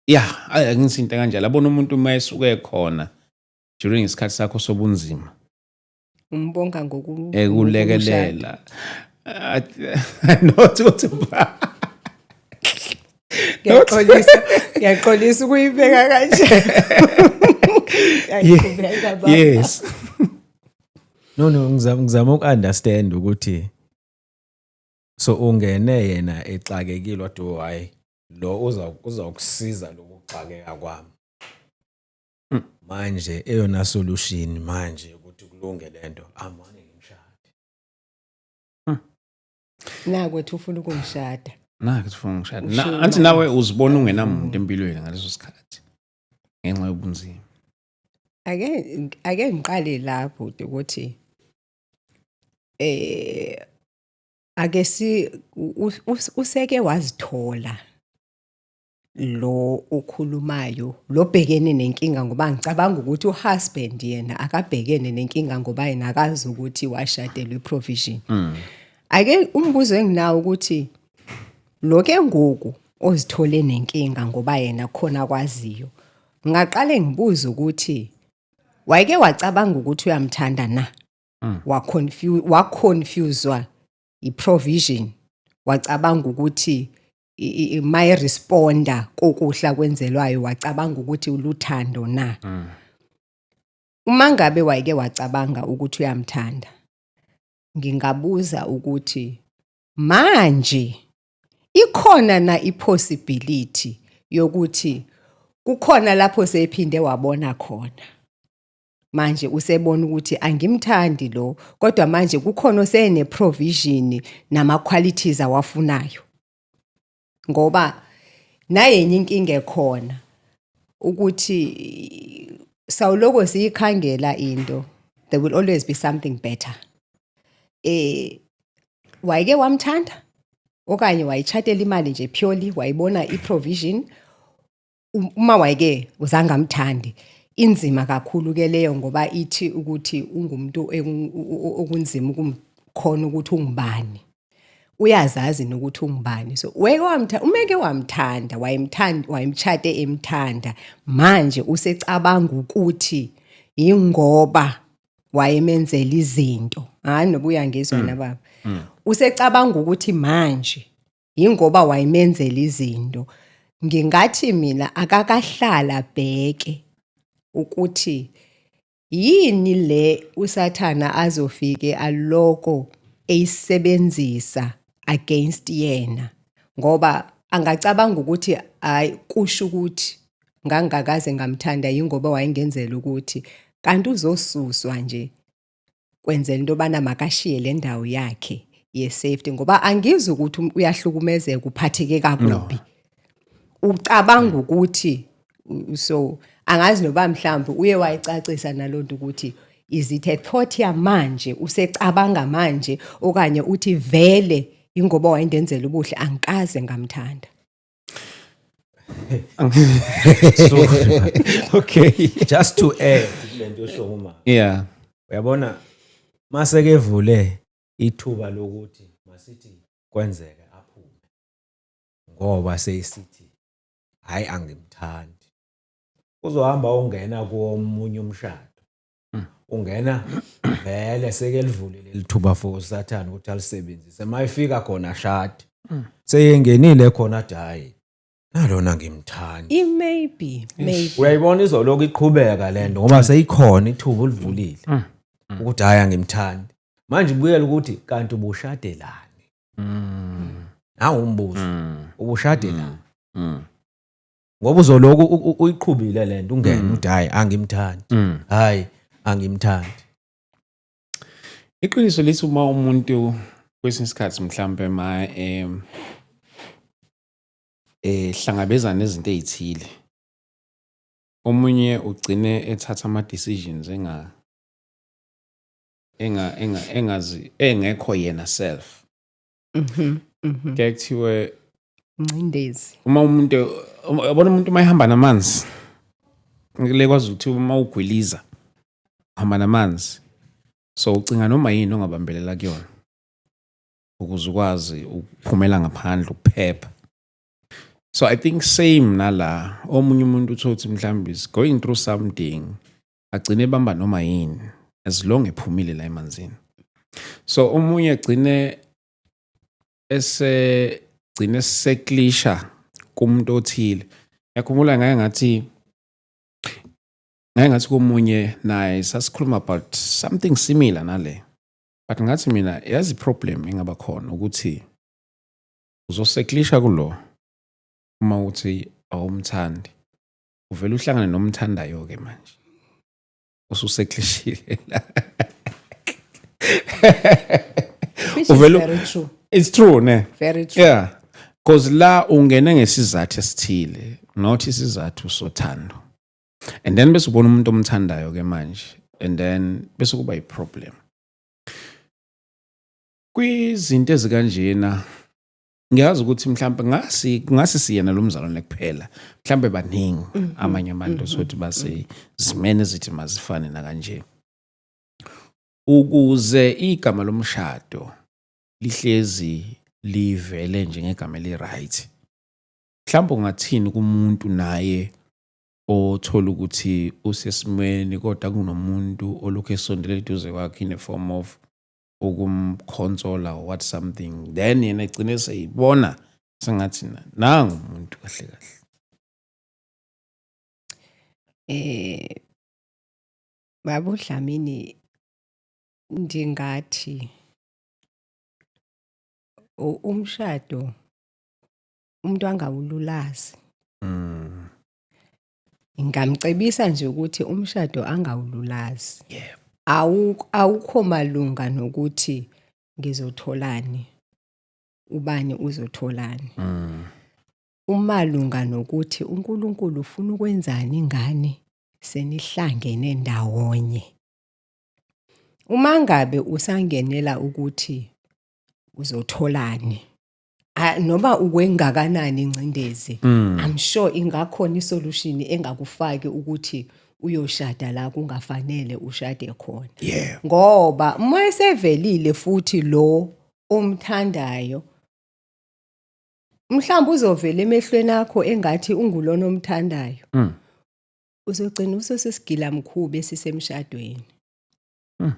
ya. Angithi into kanjalo, abona umuntu uma esuke khona during isikhathi sakho sobunzima, umbonga ekulekelela, not ukuthi Ngiyaxolisa, ngiyaxolisa ukuyibeka kanje. Ngiyaqhubeka, baba. Yes. No, ngizama uku-understand ukuthi so ungene yena exakekile, wathi, "Oh, hayi, lo uzawukusiza lokuxakeka kwami." Manje eyona solution manje ukuthi kulunge lento, amane ngimshade. Nakwethu ufuna ukungishada. Nakho sifuna ngishada. Usho Anthi nawe uzibona ungenamuntu empilweni ngaleso sikhathi ngenxa yobunzima. Ake ngiqale lapho ukuthi ake si useke wazithola lo okhulumayo, lo bhekene nenkinga, ngoba ngicabanga ukuthi uhusband yena akabhekene nenkinga ngoba yena akazi ukuthi washadelwa iprovision. Ake umbuzo enginawo ukuthi lo ke ngoku ozithole nenkinga, ngoba yena khona kwaziyo, ngaqale ngibuze ukuthi wayeke wacabanga ukuthi uyamthanda na, wa-confuse, waconfusewa i-provision, wacabanga ukuthi mayiresponda kokuhla kwenzelwayo, wacabanga ukuthi uluthando na? Uma ngabe wayeke wacabanga ukuthi uyamthanda, ngingabuza ukuthi manje ikhona na ipossibility yokuthi kukhona lapho sephinde wabona khona, manje usebona ukuthi angimthandi lo, kodwa manje kukhona osene provision nama qualities awafunayo? Ngoba nayenye inkinga ekhona ukuthi sawuloko siyikhangela into, there will always be something better. Wayeke wamthanda okanye wayitshatela imali nje purely, wayibona i-provision? Uma wayeke uzangamthandi, inzima kakhulu ke leyo, ngoba ithi ukuthi ungumuntu okunzima ukumkhona ukuthi ungubani, uyazazi nokuthi ungubani. So weke wamthanda, umeke wamthanda, wayemthanda, wayemchate emthanda, manje usecabanga ukuthi ingoba wayemenzela izinto. Hayi, noba uyangizwa na, baba? Usecabanga ukuthi manje ingoba wayemenzela izinto. Ngingathi mina akakahlala bheke ukuthi yini le usathana azofike aloko eyisebenzisa against yena, ngoba angacabanga ukuthi hayi, kusho ukuthi ngangakaze ngamthanda, yingoba wayengenzela ukuthi, kanti uzosuswa nje kwenzela into yobana makashiye le ndawo yakhe ye-safety, ngoba angizwa ukuthi uyahlukumezeka, uphatheke kakubi, ucabanga ukuthi so angazi noba mhlawumbe uye wayicacisa nalonto ukuthi is it a thought yamanje, usecabanga manje, okanye uthi vele ingoba wayendenzela ubuhle, angikaze ngamthanda. So just to add kulento esho uma, uyabona mase kevule ithuba lokuthi masithi kwenzeke aphume ngoba seyisithi hayi, angimthandi, uzohamba ungena komunye umshado, ungena vele sekelivulile lithuba for usathane ukuthi alisebenzise. Mayifika khona shadi, seyengenile khona, athi, "Hayi, nalona ngimthandi." I-maybe, maybe. Uyayibona, izolokhu iqhubeka lento ngoba seyikhona ithuba ulivulile ukuthi hayi, angimthandi. Manje ibuyela ukuthi kanti ubushadelani? Nawu umbuzo, ubushadelani? Ngoba uzoloku uyiqhubile lento, ungene uthi, "Hayi, angimthandi, hayi, angimthandi." Iqiniso lithi uma umuntu kwesinye isikhathi mhlambe ma hlangabezana nezinto ezithile, omunye ugcine ethatha ama decisions enga enga enga engazi, engekho yena self. Kuyaye kuthiwe Ngcindezi. uma umuntu, yabona, umuntu uma ehamba namanzi. Le kwazi ukuthi uma ugwiliza hamba namanzi, so ucinga noma yini ongabambelela kuyona ukuze ukwazi ukuphumela ngaphandle ukuphepha. So I think same nala, omunye umuntu uthothi mhlawumbe is going through something, agcine ebamba noma yini as long ephumile la emanzini. So omunye agcine esegcine seklisha kumuntu othile. Yakhumbula ngake ngathi komunye naye sasikhuluma about something similar nale, but ngathi mina, yazi, problem engaba khona ukuthi uzoseklisha kulo uma uthi awumthandi, uvela uhlangane nomthandayo ke manje ususeklishile la. Which is very true. It's true, ne? Very true. Yeah, because la ungene ngesizathu esithile, not isizathu sothando, and then bese ubona umuntu omthandayo ke manje, and then bese kuba i-problem kwizinto ezikanjena. Ngiyazi ukuthi mhlawumbe ngasi siyena lo mzalwane kuphela, mhlawumbe baningi amanye abantu sothi base zimene ezithi mazifane nakanje, ukuze igama lomshado lihlezi livele njengegama eli-right. Mhlawumbe ungathini kumuntu naye othola ukuthi usesimweni kodwa kunomuntu olokhu esondele eduze kwakhe in a form of ukumconsola or what something, then yena egcine seyibona sengathi nangu umuntu kahle kahle? Baba uDlamini, ndingathi umshado umuntu angawululazi. Ngingamcebisa nje ukuthi umshado angawululazi. Awukho malunga nokuthi ngizotholani, ubani uzotholani. Umalunga nokuthi uNkulunkulu ufuna ukwenzani ingane senihlangene ndawonye. Uma ngabe usangenela ukuthi uzotholani, noma ukwengakanani ingcindezi, I'm sure ingakhona isolution engakufaki ukuthi uyoshada la kungafanele ushade khona. Ngoba uma esevelile futhi lo omthandayo, mhlawumbe uzovela emehlweni akho engathi ungulona omthandayo. Uzogcina usesisigila mkhuba esisemshadweni.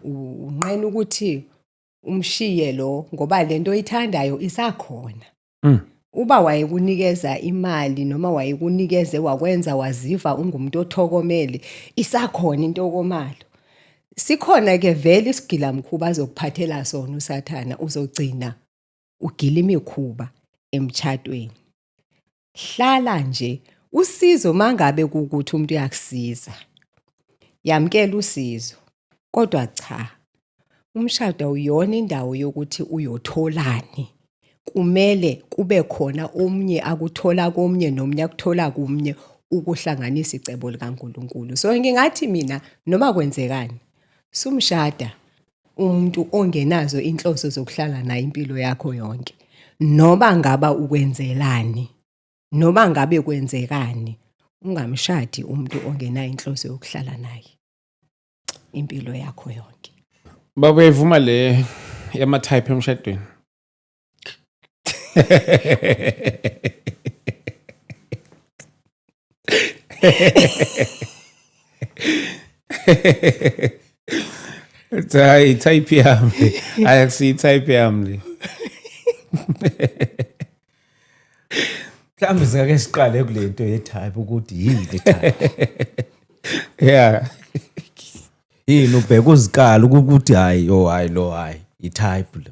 Unqena ukuthi umshiye lo ngoba lento oyithandayo isakhona. Uba wayekunikeza imali noma wayekunikeze wakwenza waziva ungumuntu othokomele, isakhona intokomalo. Sikhona ke vele isigila mkhuba azokuphathela sona uSathana, uzogcina ugila imikhuba emtshatweni. Hlala nje usizo, mangabe kukuthi umuntu uyakusiza, yamkela usizo. Kodwa cha, umshado awuyona indawo yokuthi uyotholani. Kumele kube khona omnye akuthola komnye nomnye akuthola kumnye ukuhlanganisa icebo likaNkulunkulu. So ngingathi mina, noma kwenzekani, sumshada umuntu ongenazo inhloso zokuhlala naye impilo yakho yonke. Noma ngaba ukwenzelani, noma ngabe kwenzekani, ungamshadi umuntu ongenayo inhloso yokuhlala naye impilo yakho yonke. Baba, uyayivuma le yama-type emshadweni? Hayi, type yami, hayi, akusiyi type yami le. Mhlawumbe singake siqale kule nto ye-type, ukuthi yini le-type. Yini ubheka uzikala ukuthi hayi, oh hayi, lo hayi, i-type lo.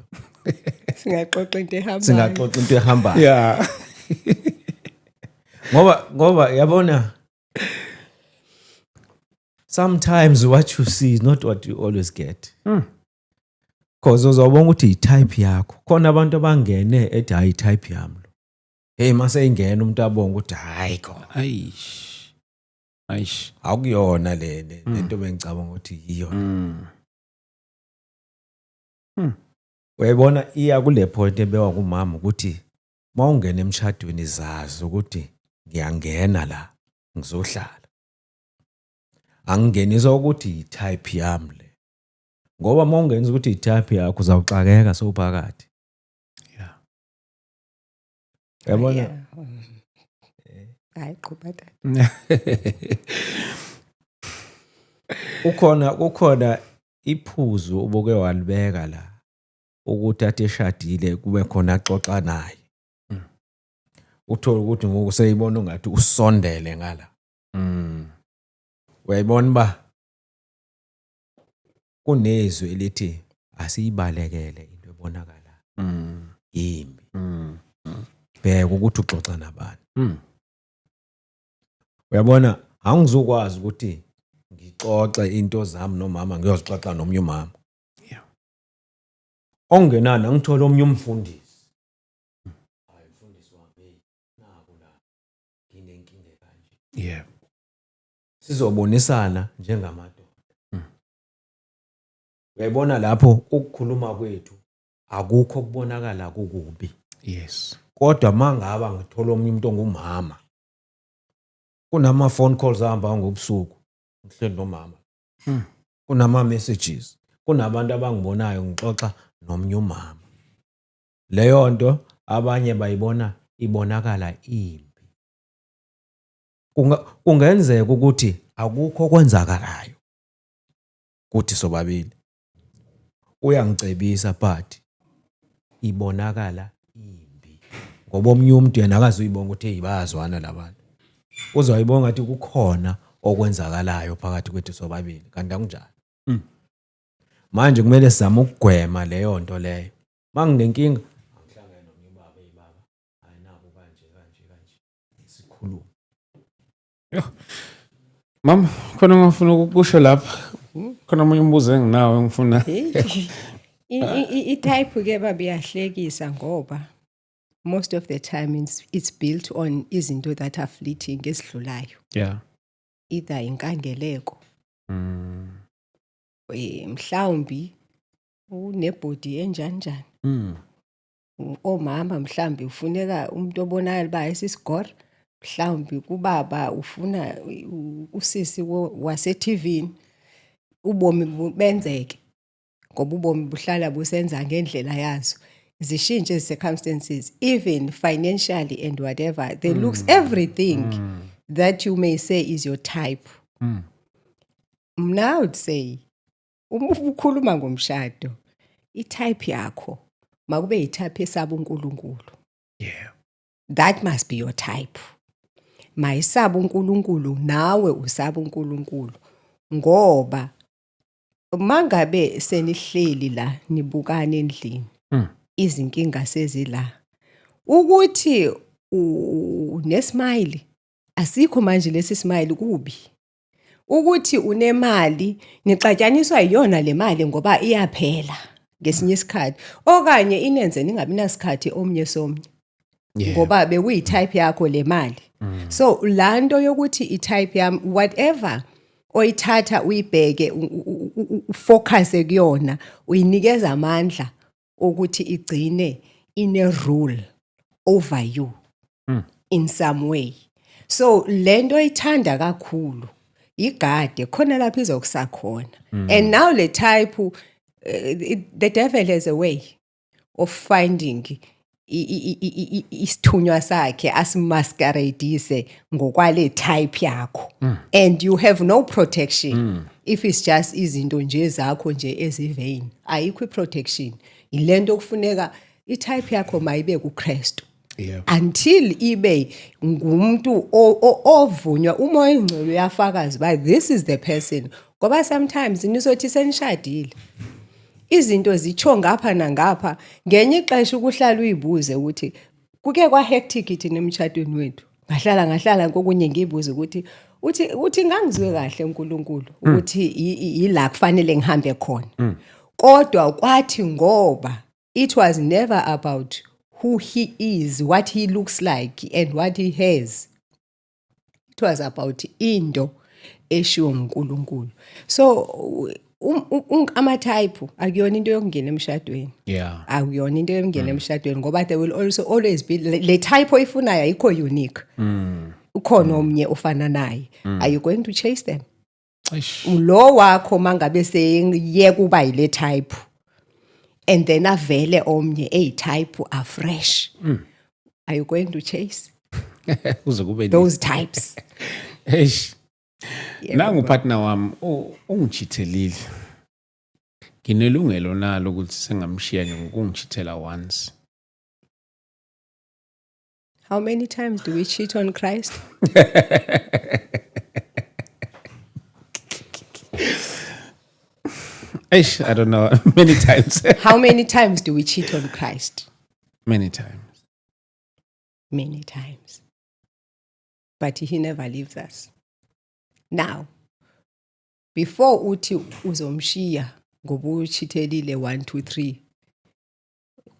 Singaxoxa into ehambayo. Singaxoxa into ehambayo. Ngoba yabona, sometimes what you see is not what you always get. Cause uzobona ukuthi i-type yakho. Khona abantu abangene ethi hayi, i-type yami lo. Hey, mase ingena umuntu abonga ukuthi hayi khona. Aish. Aish. Akuyona le lento bengicabanga ukuthi iyona. Uyayibona, iya kule point ebewa kumama ukuthi mawungena emshadweni zazi ukuthi ngiyangena la ngizohlala. Angingeniswa ukuthi i-type yami le, ngoba uma ungenisa ukuthi i-type yakho uzawuxakeka sowuphakathi. Yabona? Yeah. Hayi, qhuba tata. Kukhona iphuzu obuke walibeka la ukuthi athi eshadile kube khona axoxa naye, uthole ukuthi ngoku seyibona ungathi usondele ngala. Uyayibona uba kunezwi elithi asiyibalekele into ebonakala imbi. Bheka ukuthi uxoxa nabani. Uyabona, angizukwazi ukuthi ngixoxe into zami nomama, ngiyozixoxa nomnye umama. Ongenani angithole omnye umfundisi. Hayi, mfundisi wami, hey, naku la nginenkinga kanje. Sizobonisana njengamadoda. Uyayibona lapho ukukhuluma kwethu akukho kubonakala kukubi. Kodwa mangaba ngithola omunye umuntu ongumama, kunama phone calls ahamba ngobusuku ngihleli nomama. Kunama messages, kunabantu abangibonayo ngixoxa nomnye umama. Leyo nto abanye bayibona ibonakala imbi. Kungenzeka ukuthi akukho okwenzakalayo kuthi sobabili. Uyangicebisa, but ibonakala imbi. Ngoba omunye umuntu yena akazuyibona ukuthi hey, bayazwana labantu. Uzoyibona ngathi kukhona okwenzakalayo phakathi kwethu sobabili, kanti akunjalo. Manje kumele sizame ukugwema leyo nto leyo. Manginenkinga angihlangane nomnye ubaba, hey baba, hayi naku kanje kanje kanje. Sikhulume. Mama, khona ngifuna ukukusho lapha. Khona omunye umbuzo enginawo engifuna. Hey. I-type ke baba iyahlekisa ngoba most of the time it's built on izinto that are fleeting, esidlulayo. Either inkangeleko, mhlawumbi unebody enjani njani. Omama mhlawumbi ufuneka umuntu obonakala uba esisigora, mhlawumbi kubaba ufuna usisi wase-TV. Ubomi benzeke ngoba ubomi buhlala busenza ngendlela yazo, zishintshe circumstances, even financially and whatever they looks, everything that you may say is your type. Mna I would say uma ukhuluma ngomshado, i-type yakho makube yi-type esaba uNkulunkulu. That must be your type. Mayisaba uNkulunkulu, nawe usaba uNkulunkulu, ngoba mangabe senihleli la nibukana endlini, izinkinga sezila ukuthi unesmile asikho manje lesi smile kubi ukuthi unemali, nixatyaniswa yiyona le mali ngoba iyaphela ngesinye isikhathi, okanye inenze ningabi nasikhathi omnye somnye ngoba bekuyi-type yakho le mali. So laa nto yokuthi i-type yami, whatever oyithatha uyibheke, ufocuse kuyona, uyinikeza amandla ukuthi igcine ine-rule over you in some way. So le nto oyithanda kakhulu igade khona lapho izokusakhona. And now le type, the devil has a way of finding isithunywa sakhe asimasqueradise ngokwale type yakho, and you have no protection if it's just izinto nje zakho nje ezivain. Ayikho i-protection. Yilento kufuneka i-type yakho mayibe kuKristu until ibe ngumuntu ovunywa umoya oyingcwele, uyafakaza uba this is the person. Ngoba sometimes nizothi senishadile, izinto zitsho ngapha nangapha. Ngenye ixesha ukuhlala uyibuze ukuthi kuke kwa-hectic thina emtshatweni wethu, ngahlala ngahlala kokunye ngiyibuze ukuthi uthi ngangizwe kahle uNkulunkulu ukuthi yila kufanele ngihambe khona, kodwa kwathi ngoba it was never about who he is, what he looks like and what he has, it was about into eshiwo nguNkulunkulu. So ama-type akuyona into yokungena emshadweni. Akuyona into yokungena emshadweni ngoba there will also always be le type oyifunayo. Ayikho unique, ukhona omnye ofana naye. Are you going to chase them? Eish. Lo wakho mangabe seyiyeka uba yile type and then avele omnye eyi-type afresh, are you going to chase Kuze kube nini? those types? Eish. Yebo. Nangu partner wami ungichithelile. Nginelungelo nalo ukuthi sengamshiya nje ngokungichithela once. How many times do we cheat on Christ? Eish, I don't know. Many times. How many times do we cheat on Christ? Many times. Many times. But he never leaves us. Now, before uthi uzomshiya ngoba uchithelile 1 2 3,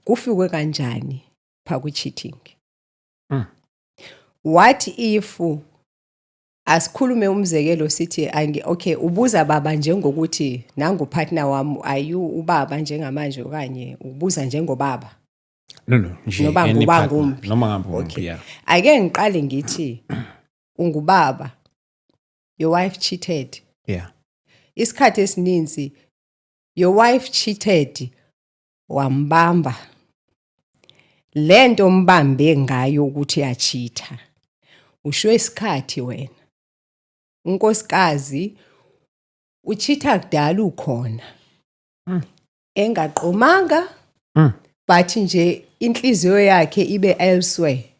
kufikwe kanjani pha ku cheating? What if, asikhulume umzekelo, sithi angi, okay, ubuza baba njengokuthi nangu partner wami, ayu ubaba njengamanje okanye ubuza njengobaba? No, nje Noba any nguba partner. ngumpi. Noma ngabe ngumpi, Okay. yeah. Ake ngiqale ngithi ungubaba, your wife cheated. Isikhathi esininzi your wife cheated, wambamba lento mbambe ngayo ukuthi uyachitha, usho isikhathi wena unkosikazi uchitha kudala ukhona engaqomanga, but nje inhliziyo yakhe ibe elsewhere.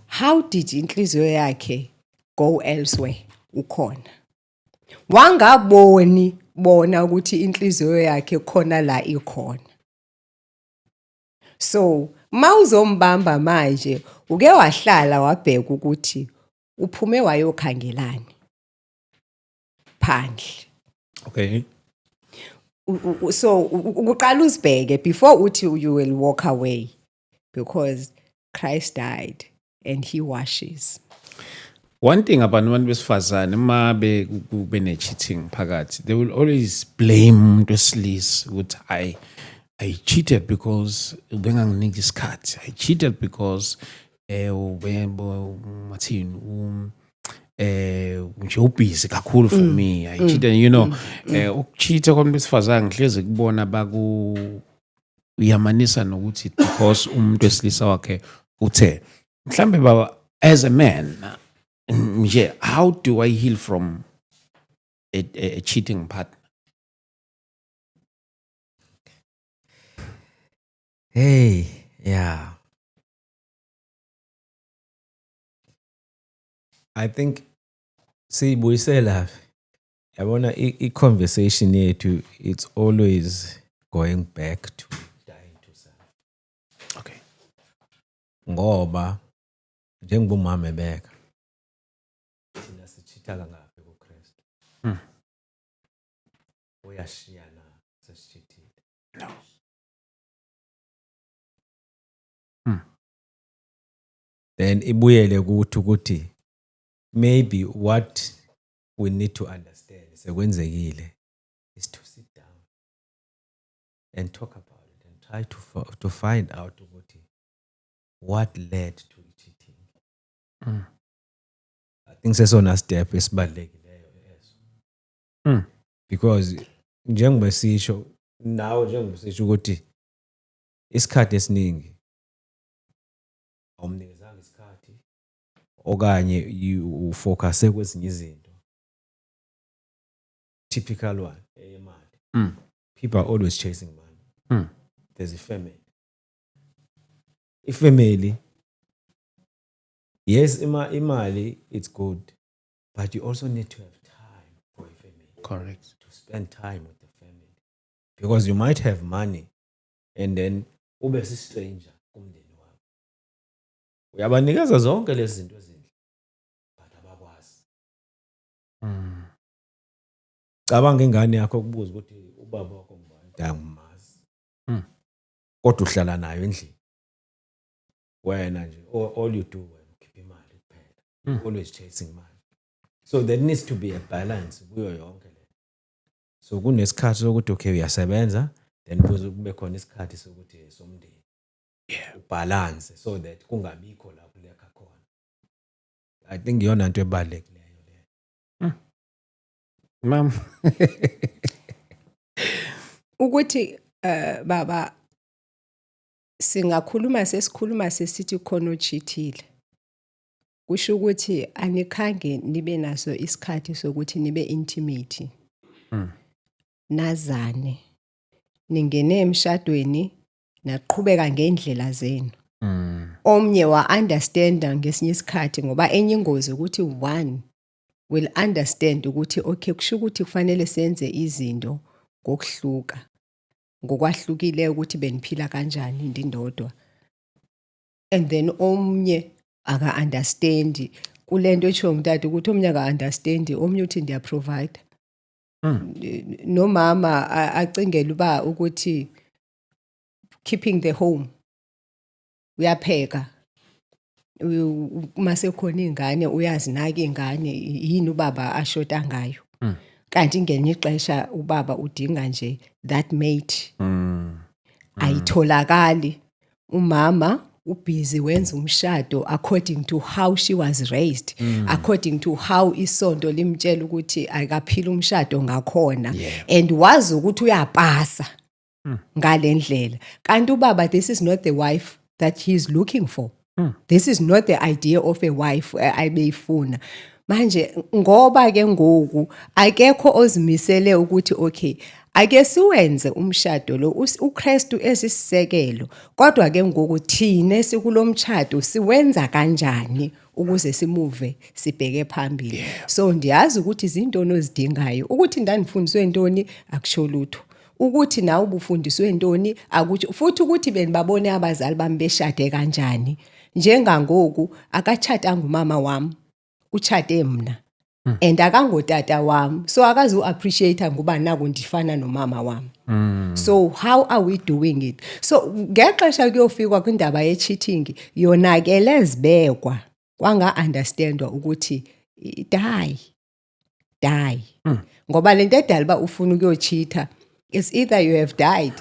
How did inhliziyo yakhe go elsewhere ukhona, wangaboni bona ukuthi inhliziyo yakhe khona la ikhona? So mawuzombamba manje, uke wahlala wabheka ukuthi uphume wayokhangelani phandle? So ukuqala uzibheke before uthi you will walk away, because Christ died and he washes. One thing about abantu besifazane, uma kube ne-cheating phakathi, they will always blame umuntu wesilisa ukuthi I cheated because ubenganginiki isikhathi. I cheated because ube mathini nje ubusy kakhulu for me. I cheated. Ukucheata kwabantu besifazane ngihlezi kubona baku uyamanisa nokuthi because umuntu wesilisa wakhe uthe mhlambe. Baba, as a man nje, how do I heal from a cheating partner? Hey, yeah. I think siyibuyisela, yabona, i-conversation yethu, it's always going back to dying to self. Ngoba njengoba umama ebeka, thina sichitha kangaphi kuKristu? Uyashiya na sesichithile? No. Then ibuyele kuthi ukuthi maybe what we need to understand sekwenzekile is to sit down and talk about it and try to find out ukuthi what led to cheating. I think sesona step esibalulekileyo eso. Because njengoba sisho nawe, njengoba sisho ukuthi isikhathi esiningi awumnikezanga isikhathi okanye ufocuse kwezinye izinto, typical one eyemali. People are always chasing money. There's a family, ifamily, yes, imali, it's good, but you also need to have time for a family. Correct. To spend time with the family, because you might have money and then ube si-stranger kumndeni wakho. Uyabanikeza zonke lezi zinto ezinhle, but abakwazi. Cabanga ingane yakho kubuza ukuthi ubaba wakho ngubani, angimazi. Kodwa uhlala nayo endlini wena nje, all you do wena ukhipha imali kuphela. Always chasing money. So there needs to be a balance kuyo yonke le. So kunesikhathi sokuthi okay, uyasebenza, then kuze kube khona isikhathi sokuthi somndeni. Ubalance so that kungabikho lapho lekha khona. I think iyona nto ebalulekileyo leyo. Mam. Ukuthi baba, singakhuluma, sesikhuluma sesithi khona ochithile, kusho ukuthi anikhange nibe naso isikhathi sokuthi nibe intimate, nazane. Ningene emshadweni, naqhubeka ngendlela zenu. Omnye wa-understanda ngesinye isikhathi, ngoba enye ingozi ukuthi one will understand ukuthi okay, kusho ukuthi kufanele senze izinto ngokuhluka, ngokwahlukileyo ukuthi beniphila kanjani ndindodwa, and then omnye aka-understandi kule nto eshiwo ngutata, ukuthi omnye aka-understandi, omnye uthi ndiyaprovide. Nomama acingele uba ukuthi keeping the home, uyapheka, uma sekhona iy'ngane uyazinaka iy'ngane, yini ubaba ashota ngayo? Kanti ngelinye ixesha ubaba udinga nje that mate, ayitholakali. Umama ubhizi wenza umshado according to how she was raised, according to how isonto limtshela ukuthi akaphila umshado ngakhona, and wazi ukuthi uyapasa ngale ndlela. Kanti ubaba, this is not the wife that he is looking for, this is not the idea of a wife ayebeyifuna. Manje ngoba ke ngoku akekho ozimisele ukuthi okay, ake siwenze umshado lo uKristu esisisekelo, kodwa ke ngoku thine sikulomshado siwenza kanjani ukuze simuve sibheke phambili? So ndiyazi ukuthi izintoni ozidingayo, ukuthi ndandifundiswe ntoni akusho lutho, ukuthi nawe ubufundiswe ntoni akutsho futhi, ukuthi benibabone abazali bami beshade kanjani. Njengangoku akatshatanga umama wami, utshate mna, and akangotata wami, so akazu-appreciate ngoba naku ndifana nomama wami. So how are we doing it? So ngexesha kuyofikwa kwindaba ye-cheating, yonakele zibekwa kwanga-understandwa ukuthi die die, ngoba lento edala uba ufuna ukuyocheata is either you have died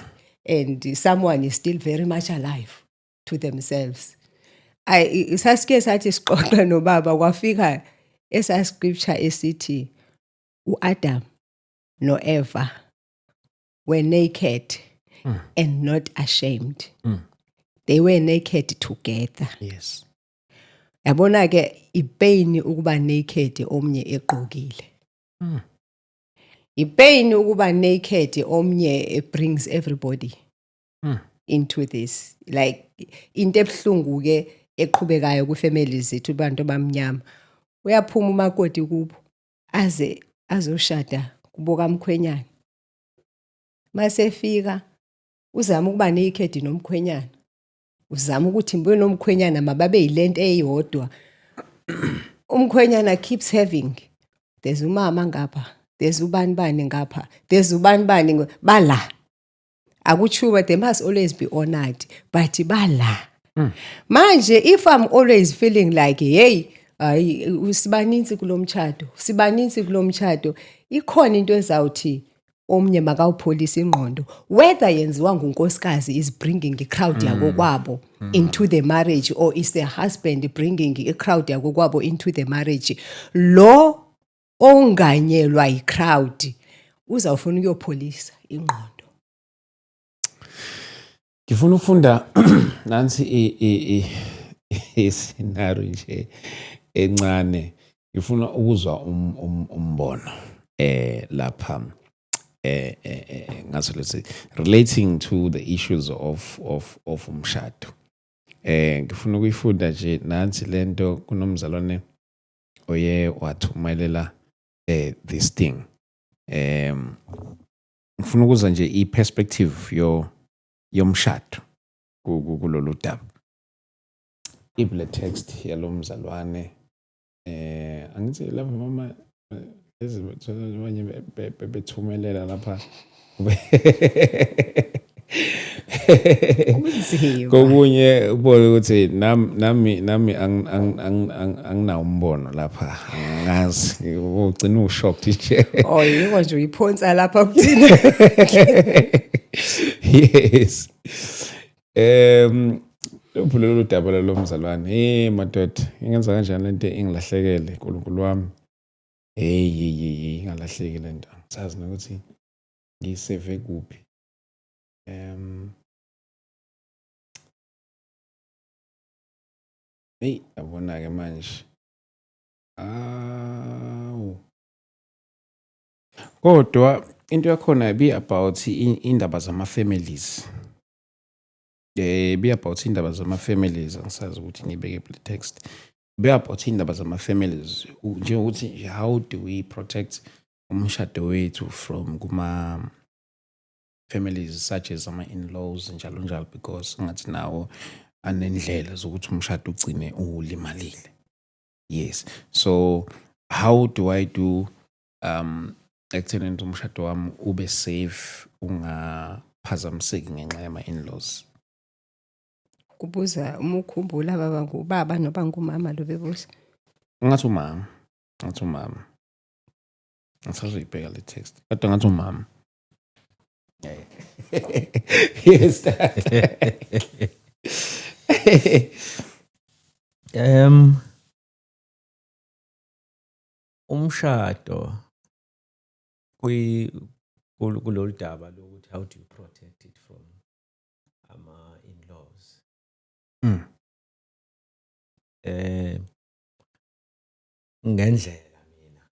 and someone is still very much alive to themselves. Ay, sasike sathi sixoxa nobaba, kwafika esa scripture esithi uAdam noEva were naked and not ashamed. They were naked together. Yabona ke, ipain ukuba naked omnye egqokile. Ipain ukuba naked omnye brings everybody into this. Like into ebhlungu ke eqhubekayo kwifamily zethu, abantu abamnyama. Uyaphuma umakoti kubo aze azoshada kubo kamkhwenyana. Masefika uzama ukuba naked nomkhwenyana. Uzama ukuthi mbe nomkhwenyana mababe yilento eyodwa. Umkhwenyana keeps having, there's umama ngapha, there's ubani bani ngapha, there's ubani bani bala. Akutshuba they must always be honored, but bala. Manje if I'm always feeling like, hey, hayi, sibaninzi kulomtshato, sibaninzi kulomtshato, ikhona into ezawuthi omnye makawupholisa ingqondo, whether yenziwa ngunkosikazi is bringing i-crowd yakokwabo into the marriage or is the husband bringing i-crowd yakokwabo into the marriage. Lo onganyelwa yi-crowd uzawufuna ukuyopholisa ingqondo. Ngifuna ukufunda nansi i-scenario nje encane. Ngifuna ukuzwa umbono lapha ngaso lesi relating to the issues of umshado. Ngifuna ukuyifunda nje nansi lento, kunomzalwane oye wathumelela this thing. Ngifuna ukuzwa nje i-perspective yo yomshado kulolu daba. Ible text yalo mzalwane, angithi lapha mama, lezi abanye bethumelela lapha. Kunzima. Kokunye ubone ukuthi nami anginawo umbono lapha, angazi, ugcina ushocked nje. Oh, yiko nje uyiphonsa lapha kuthina. Yes, lophu lolu daba lo mzalwane. Hey madoda, ingenza kanjani lento ingilahlekele, uNkulunkulu wami? Hey, hey, hey, hey, ingalahleki le nto. Angisazi nokuthi ngiyisave kuphi. Hey, yabona-ke manje. Awu. Kodwa into yakhona be about indaba zama-families. Be about indaba zama-families. Angisazi ukuthi ngibeke kule text. Be about indaba zama-families. Njengokuthi nje how do we protect umshado wethu from kuma families such as ama-in-laws, njalo njalo, because ngathi nawo anendlela zokuthi umshado ugcine ulimalile. Yes, so how do I do ekuthenini ukuthi umshado wami ube safe, ungaphazamiseki ngenxa yama-in-laws? Kubuza uma ukhumbula, baba, ngubaba noba ngumama lo bebuza? Ngathi umama, ngathi umama. Ngisazoyibheka le text, kodwa ngathi umama. Yes. Umshado kulolu daba lokuthi how do you protect it from ama in-laws. Ngendlela mina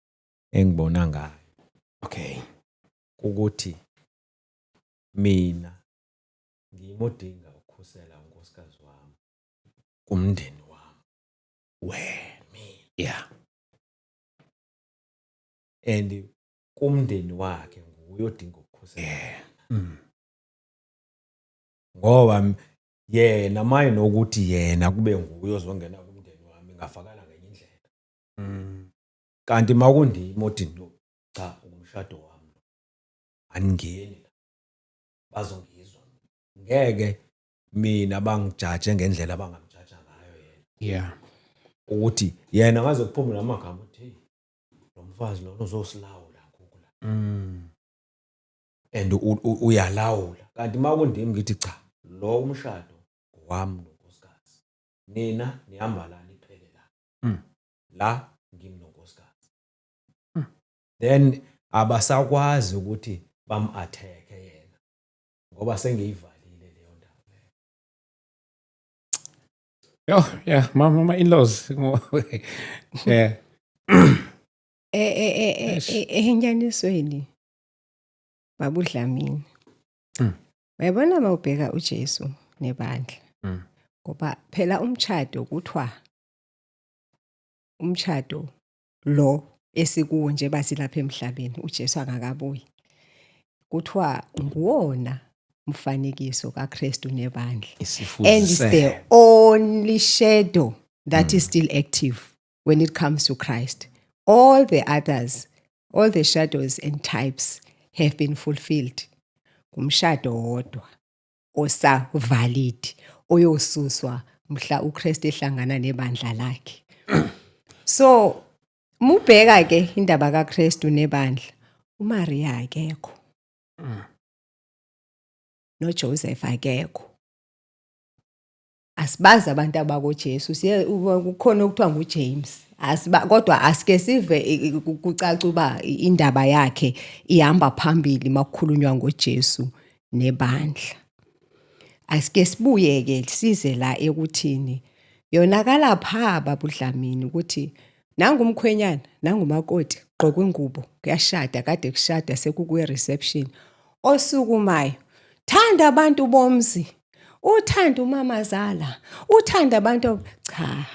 engibona ngayo ukuthi mina ngimodinga ukukhusela unkosikazi wami kumndeni wami. Wena. Mina. And kumndeni wakhe nguye odinga ukukhusela. Ngoba yena maye nokuthi yena kube nguye ozongena kumndeni wami, ngafakala ngenye indlela. Kanti makundimi othi no, cha, umshado wami aningeni la, bazongizwa, ngeke mina bangijaje ngendlela abangamjaja ngayo yena. Ukuthi yena ngaze kuphume namagama uthi, hey, lo mfazi lona uzosilawula ngoku la. And uyalawula. Kanti makundimi ngithi cha, lo umshado wami nonkosikazi, nina nihamba la niphele la. La ngimi nonkosikazi. Then abasakwazi ukuthi bam-attack yena ngoba sengiyivalile leyo ndawo leyo. Oh, yeah, mama in-laws. Yeah. Eish. Enyanisweni baba uDlamini. Uyabona mawubheka uJesu nebandla. Ngoba phela umshado, kuthiwa umshado lo esikuwo nje basilapha emhlabeni uJesu angakabuyi. Kuthiwa nguwona umfanekiso kaKristu nebandla. And it's the only shadow that is still active when it comes to Christ. All the others, all the shadows and types have been fulfilled. Ngumshado wodwa osa valid oyosuswa mhla uKristu ehlangana nebandla lakhe. So mubheka ke indaba kaKristu nebandla, uMaria akekho. NoJoseph akekho. Asibazi abantu abakoJesu, siye kukhona okuthiwa nguJames. Asiba kodwa asike sive kucaca uba indaba yakhe ihamba phambili makukhulunywa ngoJesu nebandla. Asike sibuye ke size la ekuthini yonakala pha, babuDlamini, ukuthi nangu umkhwenyana, nangu umakoti, gqoka ingubo, kuyashada, kade kushada, sekukuye reception, osukumayo, thanda abantu bomzi, uthanda umamazala, uthanda abantu. Cha,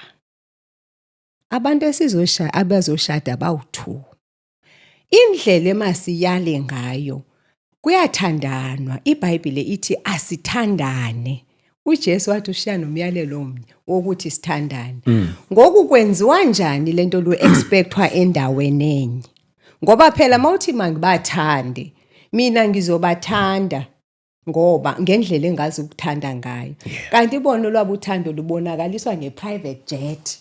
abantu esizoshada, abazoshada bawu-2. Indlela emasiyale ngayo, kuyathandanwa. IBhayibhile ithi asithandane. UJesu wathi ushiya nomyalelo omnye wokuthi sithandane. Ngoku kwenziwa njani lento lo expectwa endaweni enye? Ngoba phela mawuthi mangibathande, mina ngizobathanda ngoba ngendlela engazi ukuthanda ngayo, kanti ibona lwabo uthando lubonakaliswa nge-private jet,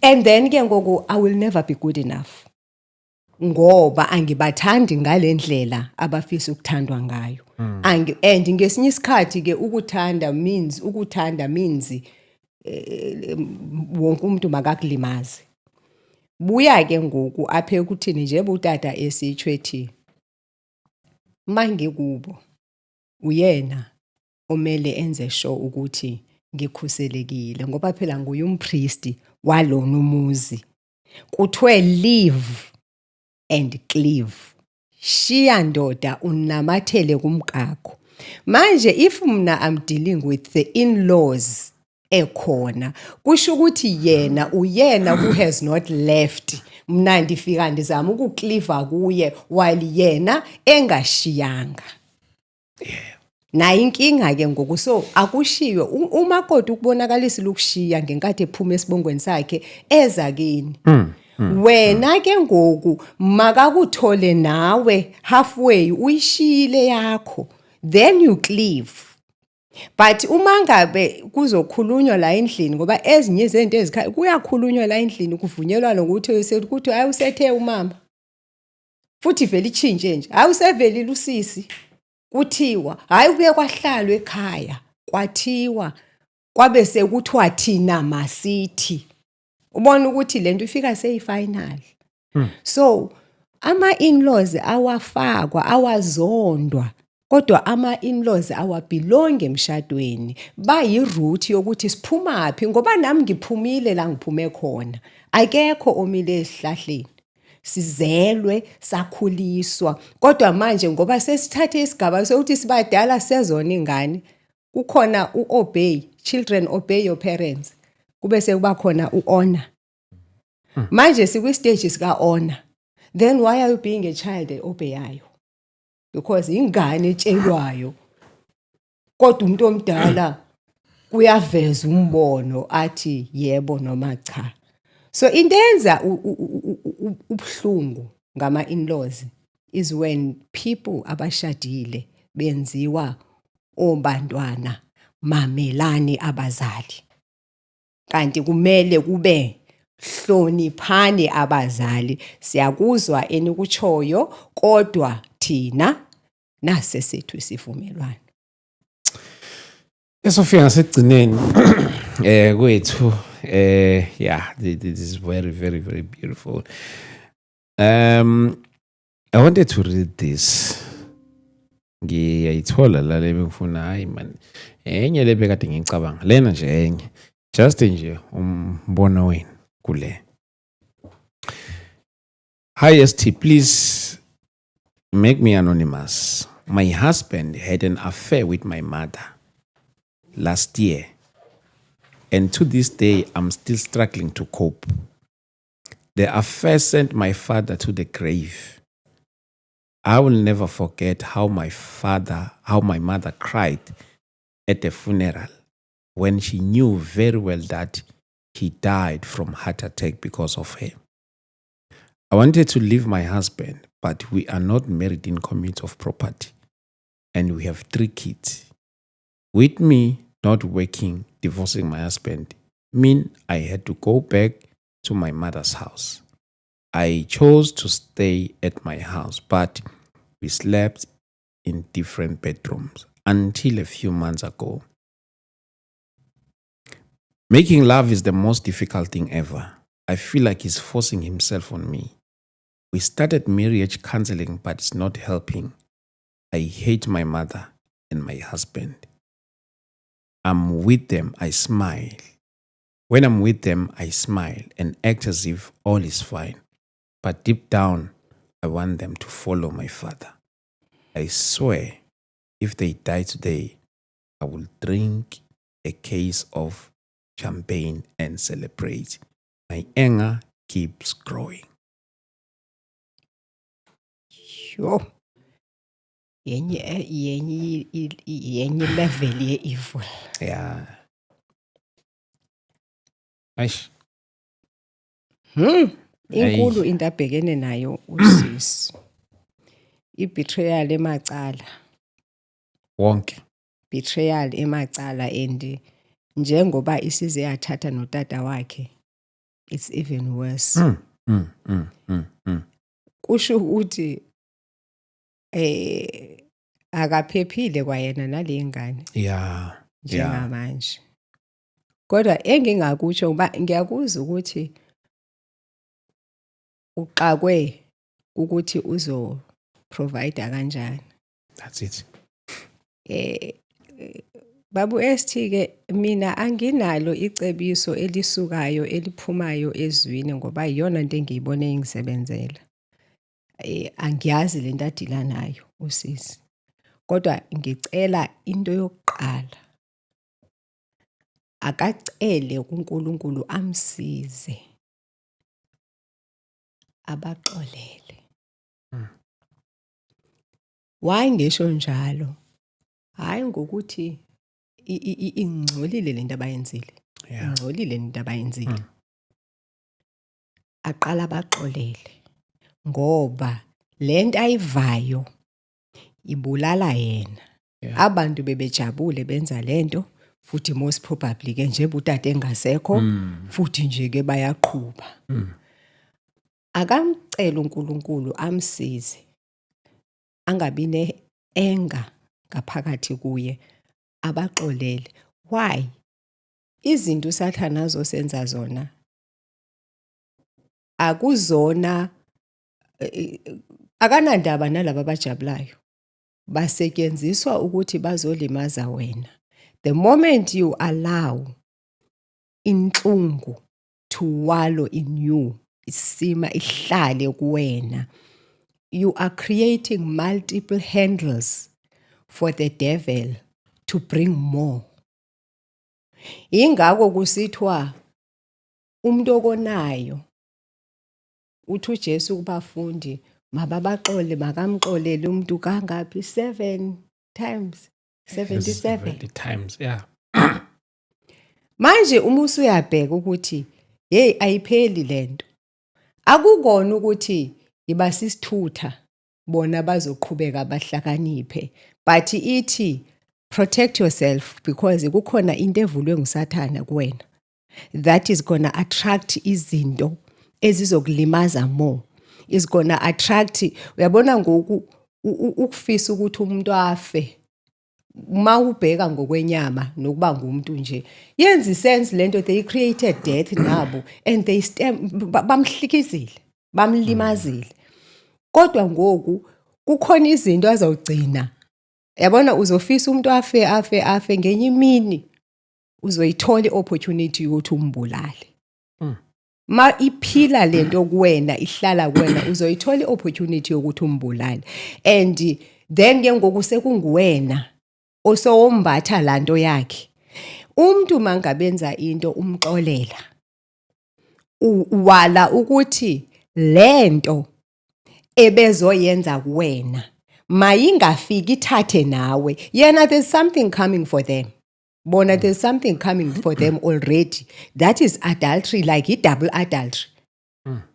and then ke ngoku I will never be good enough ngoba angibathandi ngalendlela abafisa ukuthandwa ngayo. Angi and ngesinye isikhathi ke ukuthanda means wonke umuntu makakulimaze. Buya ke ngoku apha ekuthini, njengoba utata esitsho ethi mangikubo uyena omele enze sure ukuthi ngikhuselekile, ngoba phela nguye umpristi walona umuzi. Kuthiwe leave and cleave, shiya ndoda unamathele kumkakho. Manje if mna I'm dealing with the in-laws ekhona, kusho ukuthi yena uyena who has not left. Mna ndifika ndizama ukucleava kuye while yena engashiyanga. Nayo inkinga ke ngoku. So akushiywe. Umakoti ukubonakalisile ukushiya ngenkathi ephuma esibongweni sakhe eza kini. Wena ke ngoku makakuthole nawe halfway uyishiyile yakho, then you cleave. But uma ngabe kuzokhulunywa la endlini, ngoba ezinye izinto ezikha kuyakhulunywa la endlini, kuvunyelwa nokuthi ukuthi hayi, usethe umama, futhi vele ichinje nje, hayi, usevelile usisi, kuthiwa hayi, kuye kwahlalwa ekhaya, kwathiwa kwabe sekuthiwa thina masithi ubona ukuthi lento ifika seyifinal. So ama-in-laws awafakwa, awazondwa, kodwa ama-in-laws awabelongi emshadweni. Bayi-root yokuthi siphumaphi, ngoba nami ngiphumile la ngiphume khona. Akekho omile esihlahleni, sizelwe, sakhuliswa, kodwa manje ngoba sesithathe isigaba sokuthi sibadala, sezona ingane, kukhona u-obey, children obey your parents, kube sekuba khona u-honor. Manje sikwi-stage sika-honor. Then why are you being a child obeyayo? Because ingane etshelwayo, kodwa umuntu omdala kuyaveza umbono athi yebo noma cha. So into eyenza ubuhlungu ngama-in-laws is when people abashadile benziwa obantwana, mamelani abazali, kanti kumele kube hloniphani abazali. Siyakuzwa enikutshoyo, kodwa thina nase sethu isivumelwano. Esofika ngasekugcineni kwethu. Yeah, this is very, very, very beautiful. I wanted to read this. Ngiyayithola la le bengifuna. Hayi man, enye le bekade ngicabanga lena nje, enye just nje umbono wenu kule. Hi ST, please make me anonymous. My husband had an affair with my mother last year, and to this day I'm still struggling to cope. The affair sent my father to the grave. I will never forget how my mother cried at the funeral when she knew very well that he died from heart attack because of her. I wanted to leave my husband, but we are not married in community of property and we have three kids. With me not working, divorcing my husband mean I had to go back to my mother's house. I chose to stay at my house, but we slept in different bedrooms until a few months ago. Making love is the most difficult thing ever. I feel like he's forcing himself on me. We started marriage counseling, but it's not helping. I hate my mother and my husband. I'm with them, I smile. When I'm with them, I smile and act as if all is fine. But deep down, I want them to follow my father. I swear, if they die today, I will drink a case of champagne and celebrate. My anger keeps growing. Yho, yenye level ye-evil. Yeah. Eish. Inkulu into abhekene nayo usisi, i-betrayal emacala. Wonke. Betrayal emacala, and njengoba isize yathatha notata wakhe, it's even worse. Kusho ukuthi akaphephile kwayena nale ngane njengamanje. Kodwa engingakutsho, ngoba ngiyakuzwa ukuthi Uxakwe ukuthi uzo provide kanjani. That's it. Babu ST ke, mina anginalo icebiso elisukayo eliphumayo ezwini ngoba iyona into engiyibone ingisebenzela. Angiyazi lento a-deal-a nayo usisi. Kodwa ngicela into yokuqala, akacele kuNkulunkulu amsize abaxolele. Why ngisho njalo? Hayi ngokuthi ingcolile lento abayenzile. Ingcolile lento abayenzile. Aqala abaxolele ngoba lento ayivayo ibulala yena. Abantu bebejabule benza lento, futhi most probably ke nje utata engasekho futhi nje ke bayaqhuba. Akamcela uNkulunkulu amsize angabi ne-anger ngaphakathi kuye, abaxolele. Why? Izinto uSathane azosenza zona akuzona, akanandaba nalabo abajabulayo, basetshenziswa ukuthi bazolimaza wena. The moment you allow inhlungu to wallow in you, isima ihlale kuwena, you are creating multiple handles for the devil to bring more. Ingakho kusithiwa umuntu okonayo, uthi uJesu kubafundi mababaxole, makamxolele umuntu kangaphi? 7 times 77. 70 times, yeah. Manje uma usuyabheka ukuthi hey, ayipheli lento, akukona ukuthi iba sisithutha, bona bazoqhubeka bahlakaniphe, but ithi protect yourself because kukhona into evulwe nguSathana kuwena that is gonna attract izinto ezizokulimaza more, is gonna attract. Uyabona ngoku ukufisa ukuthi umuntu afe, uma ubheka ngokwenyama nokuba ngumuntu nje, yenza i-sense lento. They created death nabo and they stem bamhlikizile, bamlimazile, kodwa ngoku kukhona izinto azawugcina. Yabona, uzofisa umuntu afe, afe, afe, ngenye imini uzoyithola i-opportunity yokuthi umbulale. Ma iphila lento kuwena, ihlala kuwena, uzoyithola i-opportunity yokuthi umbulale and then ke ngoku sekunguwena osowombatha lanto yakhe. Umuntu mangabenza into, umxolela, wala ukuthi lento ebezoyenza kuwena mayingafiki ithathe nawe yena. There's something coming for them bona, there's something coming for them already. That is adultery, like i-double adultery.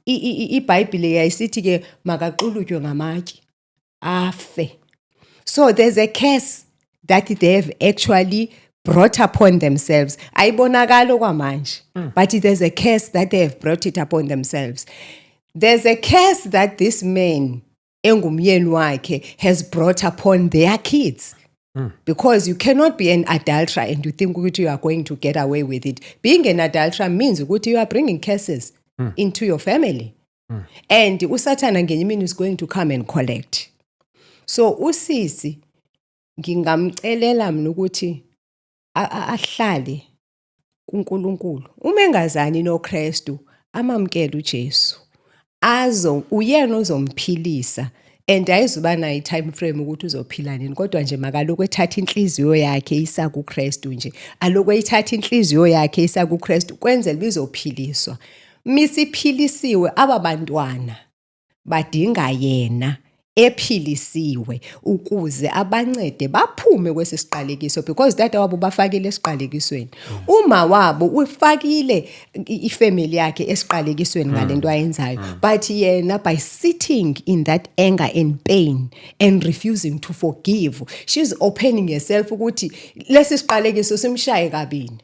IBhayibhile yayisithi ke makaxulutywe ngamatye afe. So there's a curse that they have actually brought upon themselves. Ayibonakala okwamanje, but there's a curse that they have brought it upon themselves. There's a curse that this man engumyeni wakhe has brought upon their kids because you cannot be an adulterer and you think ukuthi you are going to get away with it. Being an adulterer means ukuthi you are bringing curses into your family and uSathana ngenye imini is going to come and collect. So usisi ngingamcelela mina ukuthi ahlale kuNkulunkulu. Uma engazani noKristu, amamkele uJesu, azo uyena ozomphilisa and ayizuba nayo i-time frame ukuthi uzophila nini, kodwa nje makalokhu ethatha inhliziyo yakhe isa kuKristu nje, alokhu eyithatha inhliziyo yakhe isa kuKristu kwenzela bizophiliswa. Misiphilisiwe, aba bantwana badinga yena ephilisiwe ukuze abancede baphume kwesi siqalekiso because tata wabo bafakile esiqalekisweni, uma wabo ufakile i-family yakhe esiqalekisweni ngalento ayenzayo. But yena, by sitting in that anger and pain and refusing to forgive, she's opening herself ukuthi lesi siqalekiso simshaye kabini,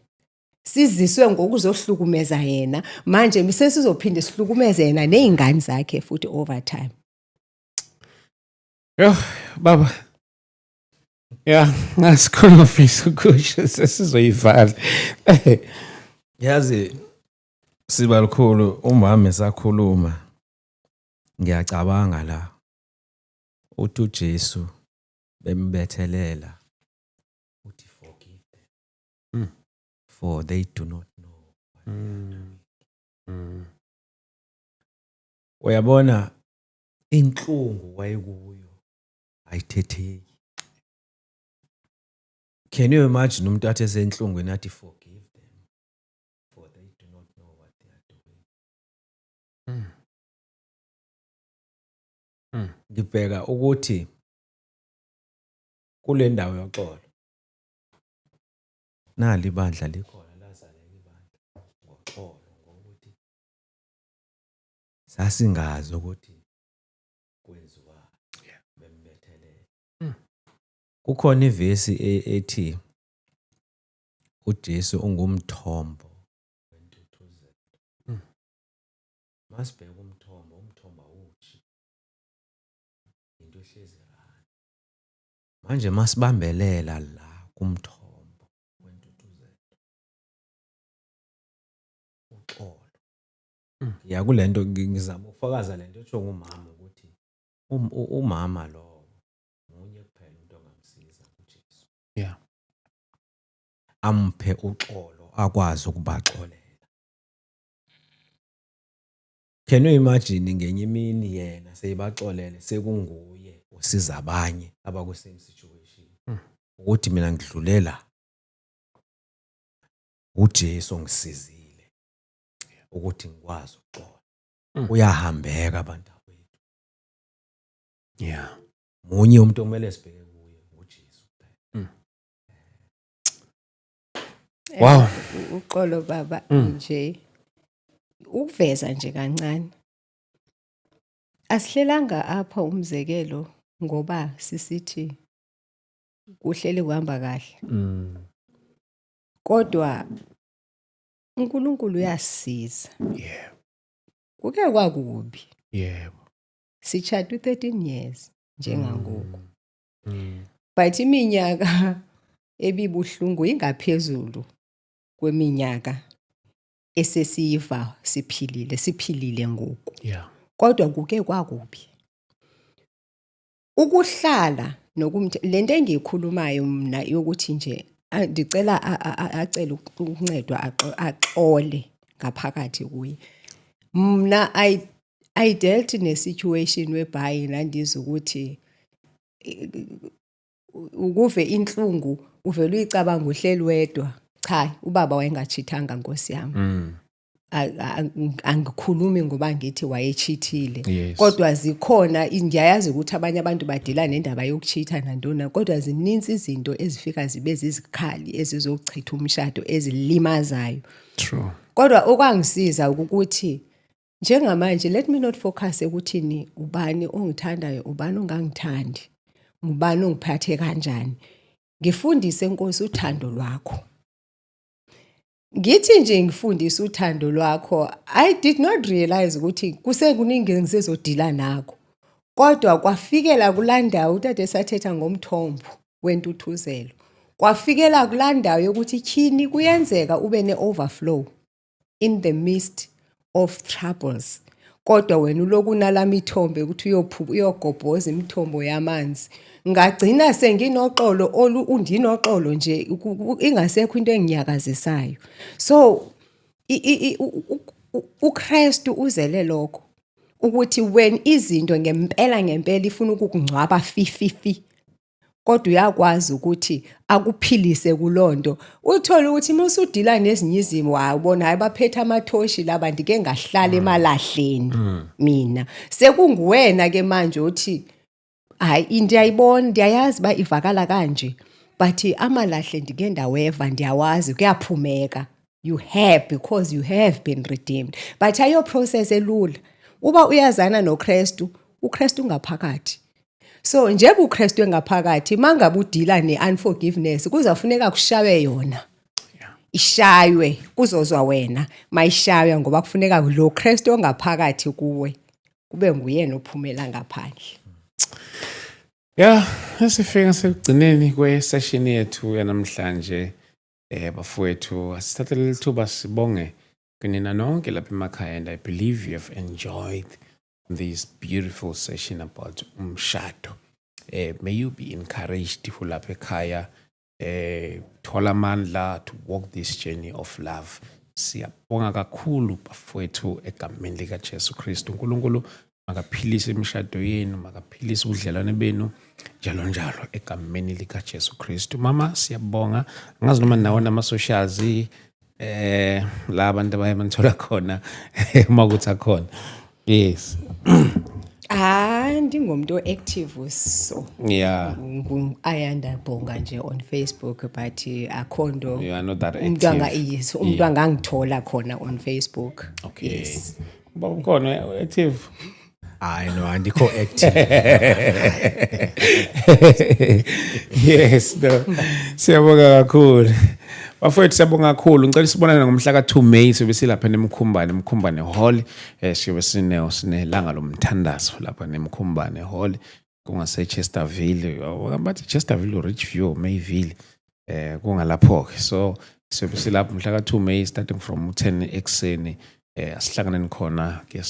siziswe ngokuzohlukumeza yena, manje sesizophinde sihlukumeze yena ney'ngane zakhe futhi over time. Yo, baba. Ya, ngasikhona ofisa ukusho, sesizoyivala. Yazi, sibalukhulu, umama esakhuluma. Ngiyacabanga la uthi uJesu bembethelela, uthi, "Forgive them, for they do not know." Uyabona, inhlungu wayekuyo ayithetheki. Can you imagine umuntu athi esenhlungwini athi, "Forgive them, for they do not know what they are doing"? Ngibheka ukuthi kule ndawo yoxolo nali ibandla likhona, lazaleka ibandla ngoxolo, ngokuthi sasingazi ukuthi kwenziwani bembethelela. Kukhona ivesi ethi uJesu ungumthombo wentuthuzelo. Masibheka umthombo, umthombo awushi, into ehlezi run. Manje masibambelela la kumthombo wentuthuzelo, uxolo. Ya, kulento ngizama ukufakaza lento esho ngumama ukuthi umama lo munye kuphela umuntu ongamsiza, uJesu. Amphe uxolo, akwazi ukubaxolela. Can you imagine ngenye imini yena seyibaxolele, sekunguye osiza abanye abaku same situation, ukuthi mina ngidlulela uJesu ongisizile ukuthi ngikwazi ukuxola? Uyahambeka, abantu akwethu. Munye umuntu okumele sibheke kuye, uJesu kuphela. Wow. Uxolo baba, nje ukuveza nje kancane, asihlelanga apha umzekelo ngoba sisithi kuhlele kuhamba kahle, kodwa uNkulunkulu uyasisiza. Kuke kwakubi. Sitshata u-13 years njengangoku, but iminyaka ebibuhlungu ingaphezulu kweminyaka esesiyiva siphilile, siphilile ngoku. Kodwa kuke kwakubi ukuhlala nokumthi lento engiyikhulumayo mina yokuthi nje ndicela acele ukuncedwa axole ngaphakathi kuye. Mna I dealt ne-situation whereby nandizwa ukuthi ukuve inhlungu uvele uyicabanga uhleli wedwa. Cha, ubaba wayengachithanga, nkosi yami. Angikhulumi ngoba ngithi wayechithile, kodwa zikhona, ngiyayazi ukuthi abanye abantu badila nendaba yokuchitha nantoni, kodwa zininzi izinto ezifika zibe zizikhali ezizochitha umshado, ezilimazayo. Kodwa okwangisiza ukuthi njengamanje let me not focus ekuthini ubani ongithandayo, ubani ongangithandi, ubani ongiphathe kanjani. Ngifundise, Nkosi, uthando lwakho. Ngithi nje ngifundise uthando lwakho, I did not realize ukuthi kusekuningi engisezodila nakho, kodwa kwafikela kulaa ndawo utata esathetha ngomthombo wentuthuzelo, kwafikela kulaa ndawo yokuthi tyhini, kuyenzeka ube ne-overflow in the midst of troubles, kodwa wena uloku unala mithombo ukuthi uyogobhoza imithombo yamanzi. Ngagcina senginoxolo olu ndinoxolo nje, ingasekho into enginyakazisayo. So uKristu uzele lokho, ukuthi when izinto ngempela ngempela ifuna ukukungcwaba fififi, kodwa uyakwazi ukuthi akuphilise kulonto. Uthole ukuthi uma usudila nezinye izimo, wawubona, hayi, baphethe amathoshi laba, ndike ngahlala emalahleni mina. Sekunguwena ke manje uthi, hayi, ndiyayibona, ndiyayazi uba ivakala kanje, but amalahle ndike ndaweva, ndiyawazi kuyaphumeka. You have, because you have been redeemed. But ayo process elula uba uyazana noKristu. UKristu ngaphakathi. So njengoba uKristu engaphakathi, mangabe udila ne-unforgiveness, kuzawufuneka kushaywe yona, ishaywe, kuzozwa wena mayishaywa, ngoba kufuneka lo Kristu ongaphakathi kuwe kube nguyena ophumela ngaphandle. Ya, esifika sekugcineni kwe-session yethu yanamhlanje. Bafowethu, asithathe leli thuba sibonge kunina nonke lapha emakhaya, and I believe you have enjoyed. This beautiful session about umshado. May you be encouraged lapha ekhaya, thola amandla to walk this journey of love. Siyabonga kakhulu, bafowethu, egameni lika Jesu Kristu. uNkulunkulu makaphilise imishado yenu, makaphilise ubudlelwane benu njalo njalo, egameni lika Jesu Kristu. Mama, siyabonga. Angazi noma nawo nama socials la abantu abaye banithola khona, uma kuthi akhona. Yes. Ah, ndingumntu active, so ngu-Ayanda Bhonga nje on Facebook, but akho nto. You are not that Umuntu anga active. Yes, umuntu angangithola khona on Facebook. Okay. Yes. Baba ukhona active? Hayi, no, andikho active. Yes, no. Siyabonga kakhulu. Bafowethu, siyabonga kakhulu. Ngicela sibonane ngomhla ka2 May, sobe silapha neMkhumbane, Mkhumbane Hall. Siyobe sinelanga lomthandazo lapha neMkhumbane Hall. Kungase Chesterville, bathi Chesterville or Richview or Mayville. Kungalapho ke. So siyobe silapha mhla ka2 May starting from 10 ekseni. Asihlanganeni khona ke,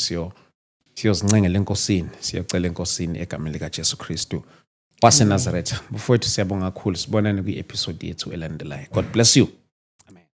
siyozincengela enkosini, siyocela enkosini egameni lika Jesu Kristu waseNazaretha. Bafowethu, siyabonga kakhulu. Sibonane kwi-episode yethu elandelayo. God bless you. Amen.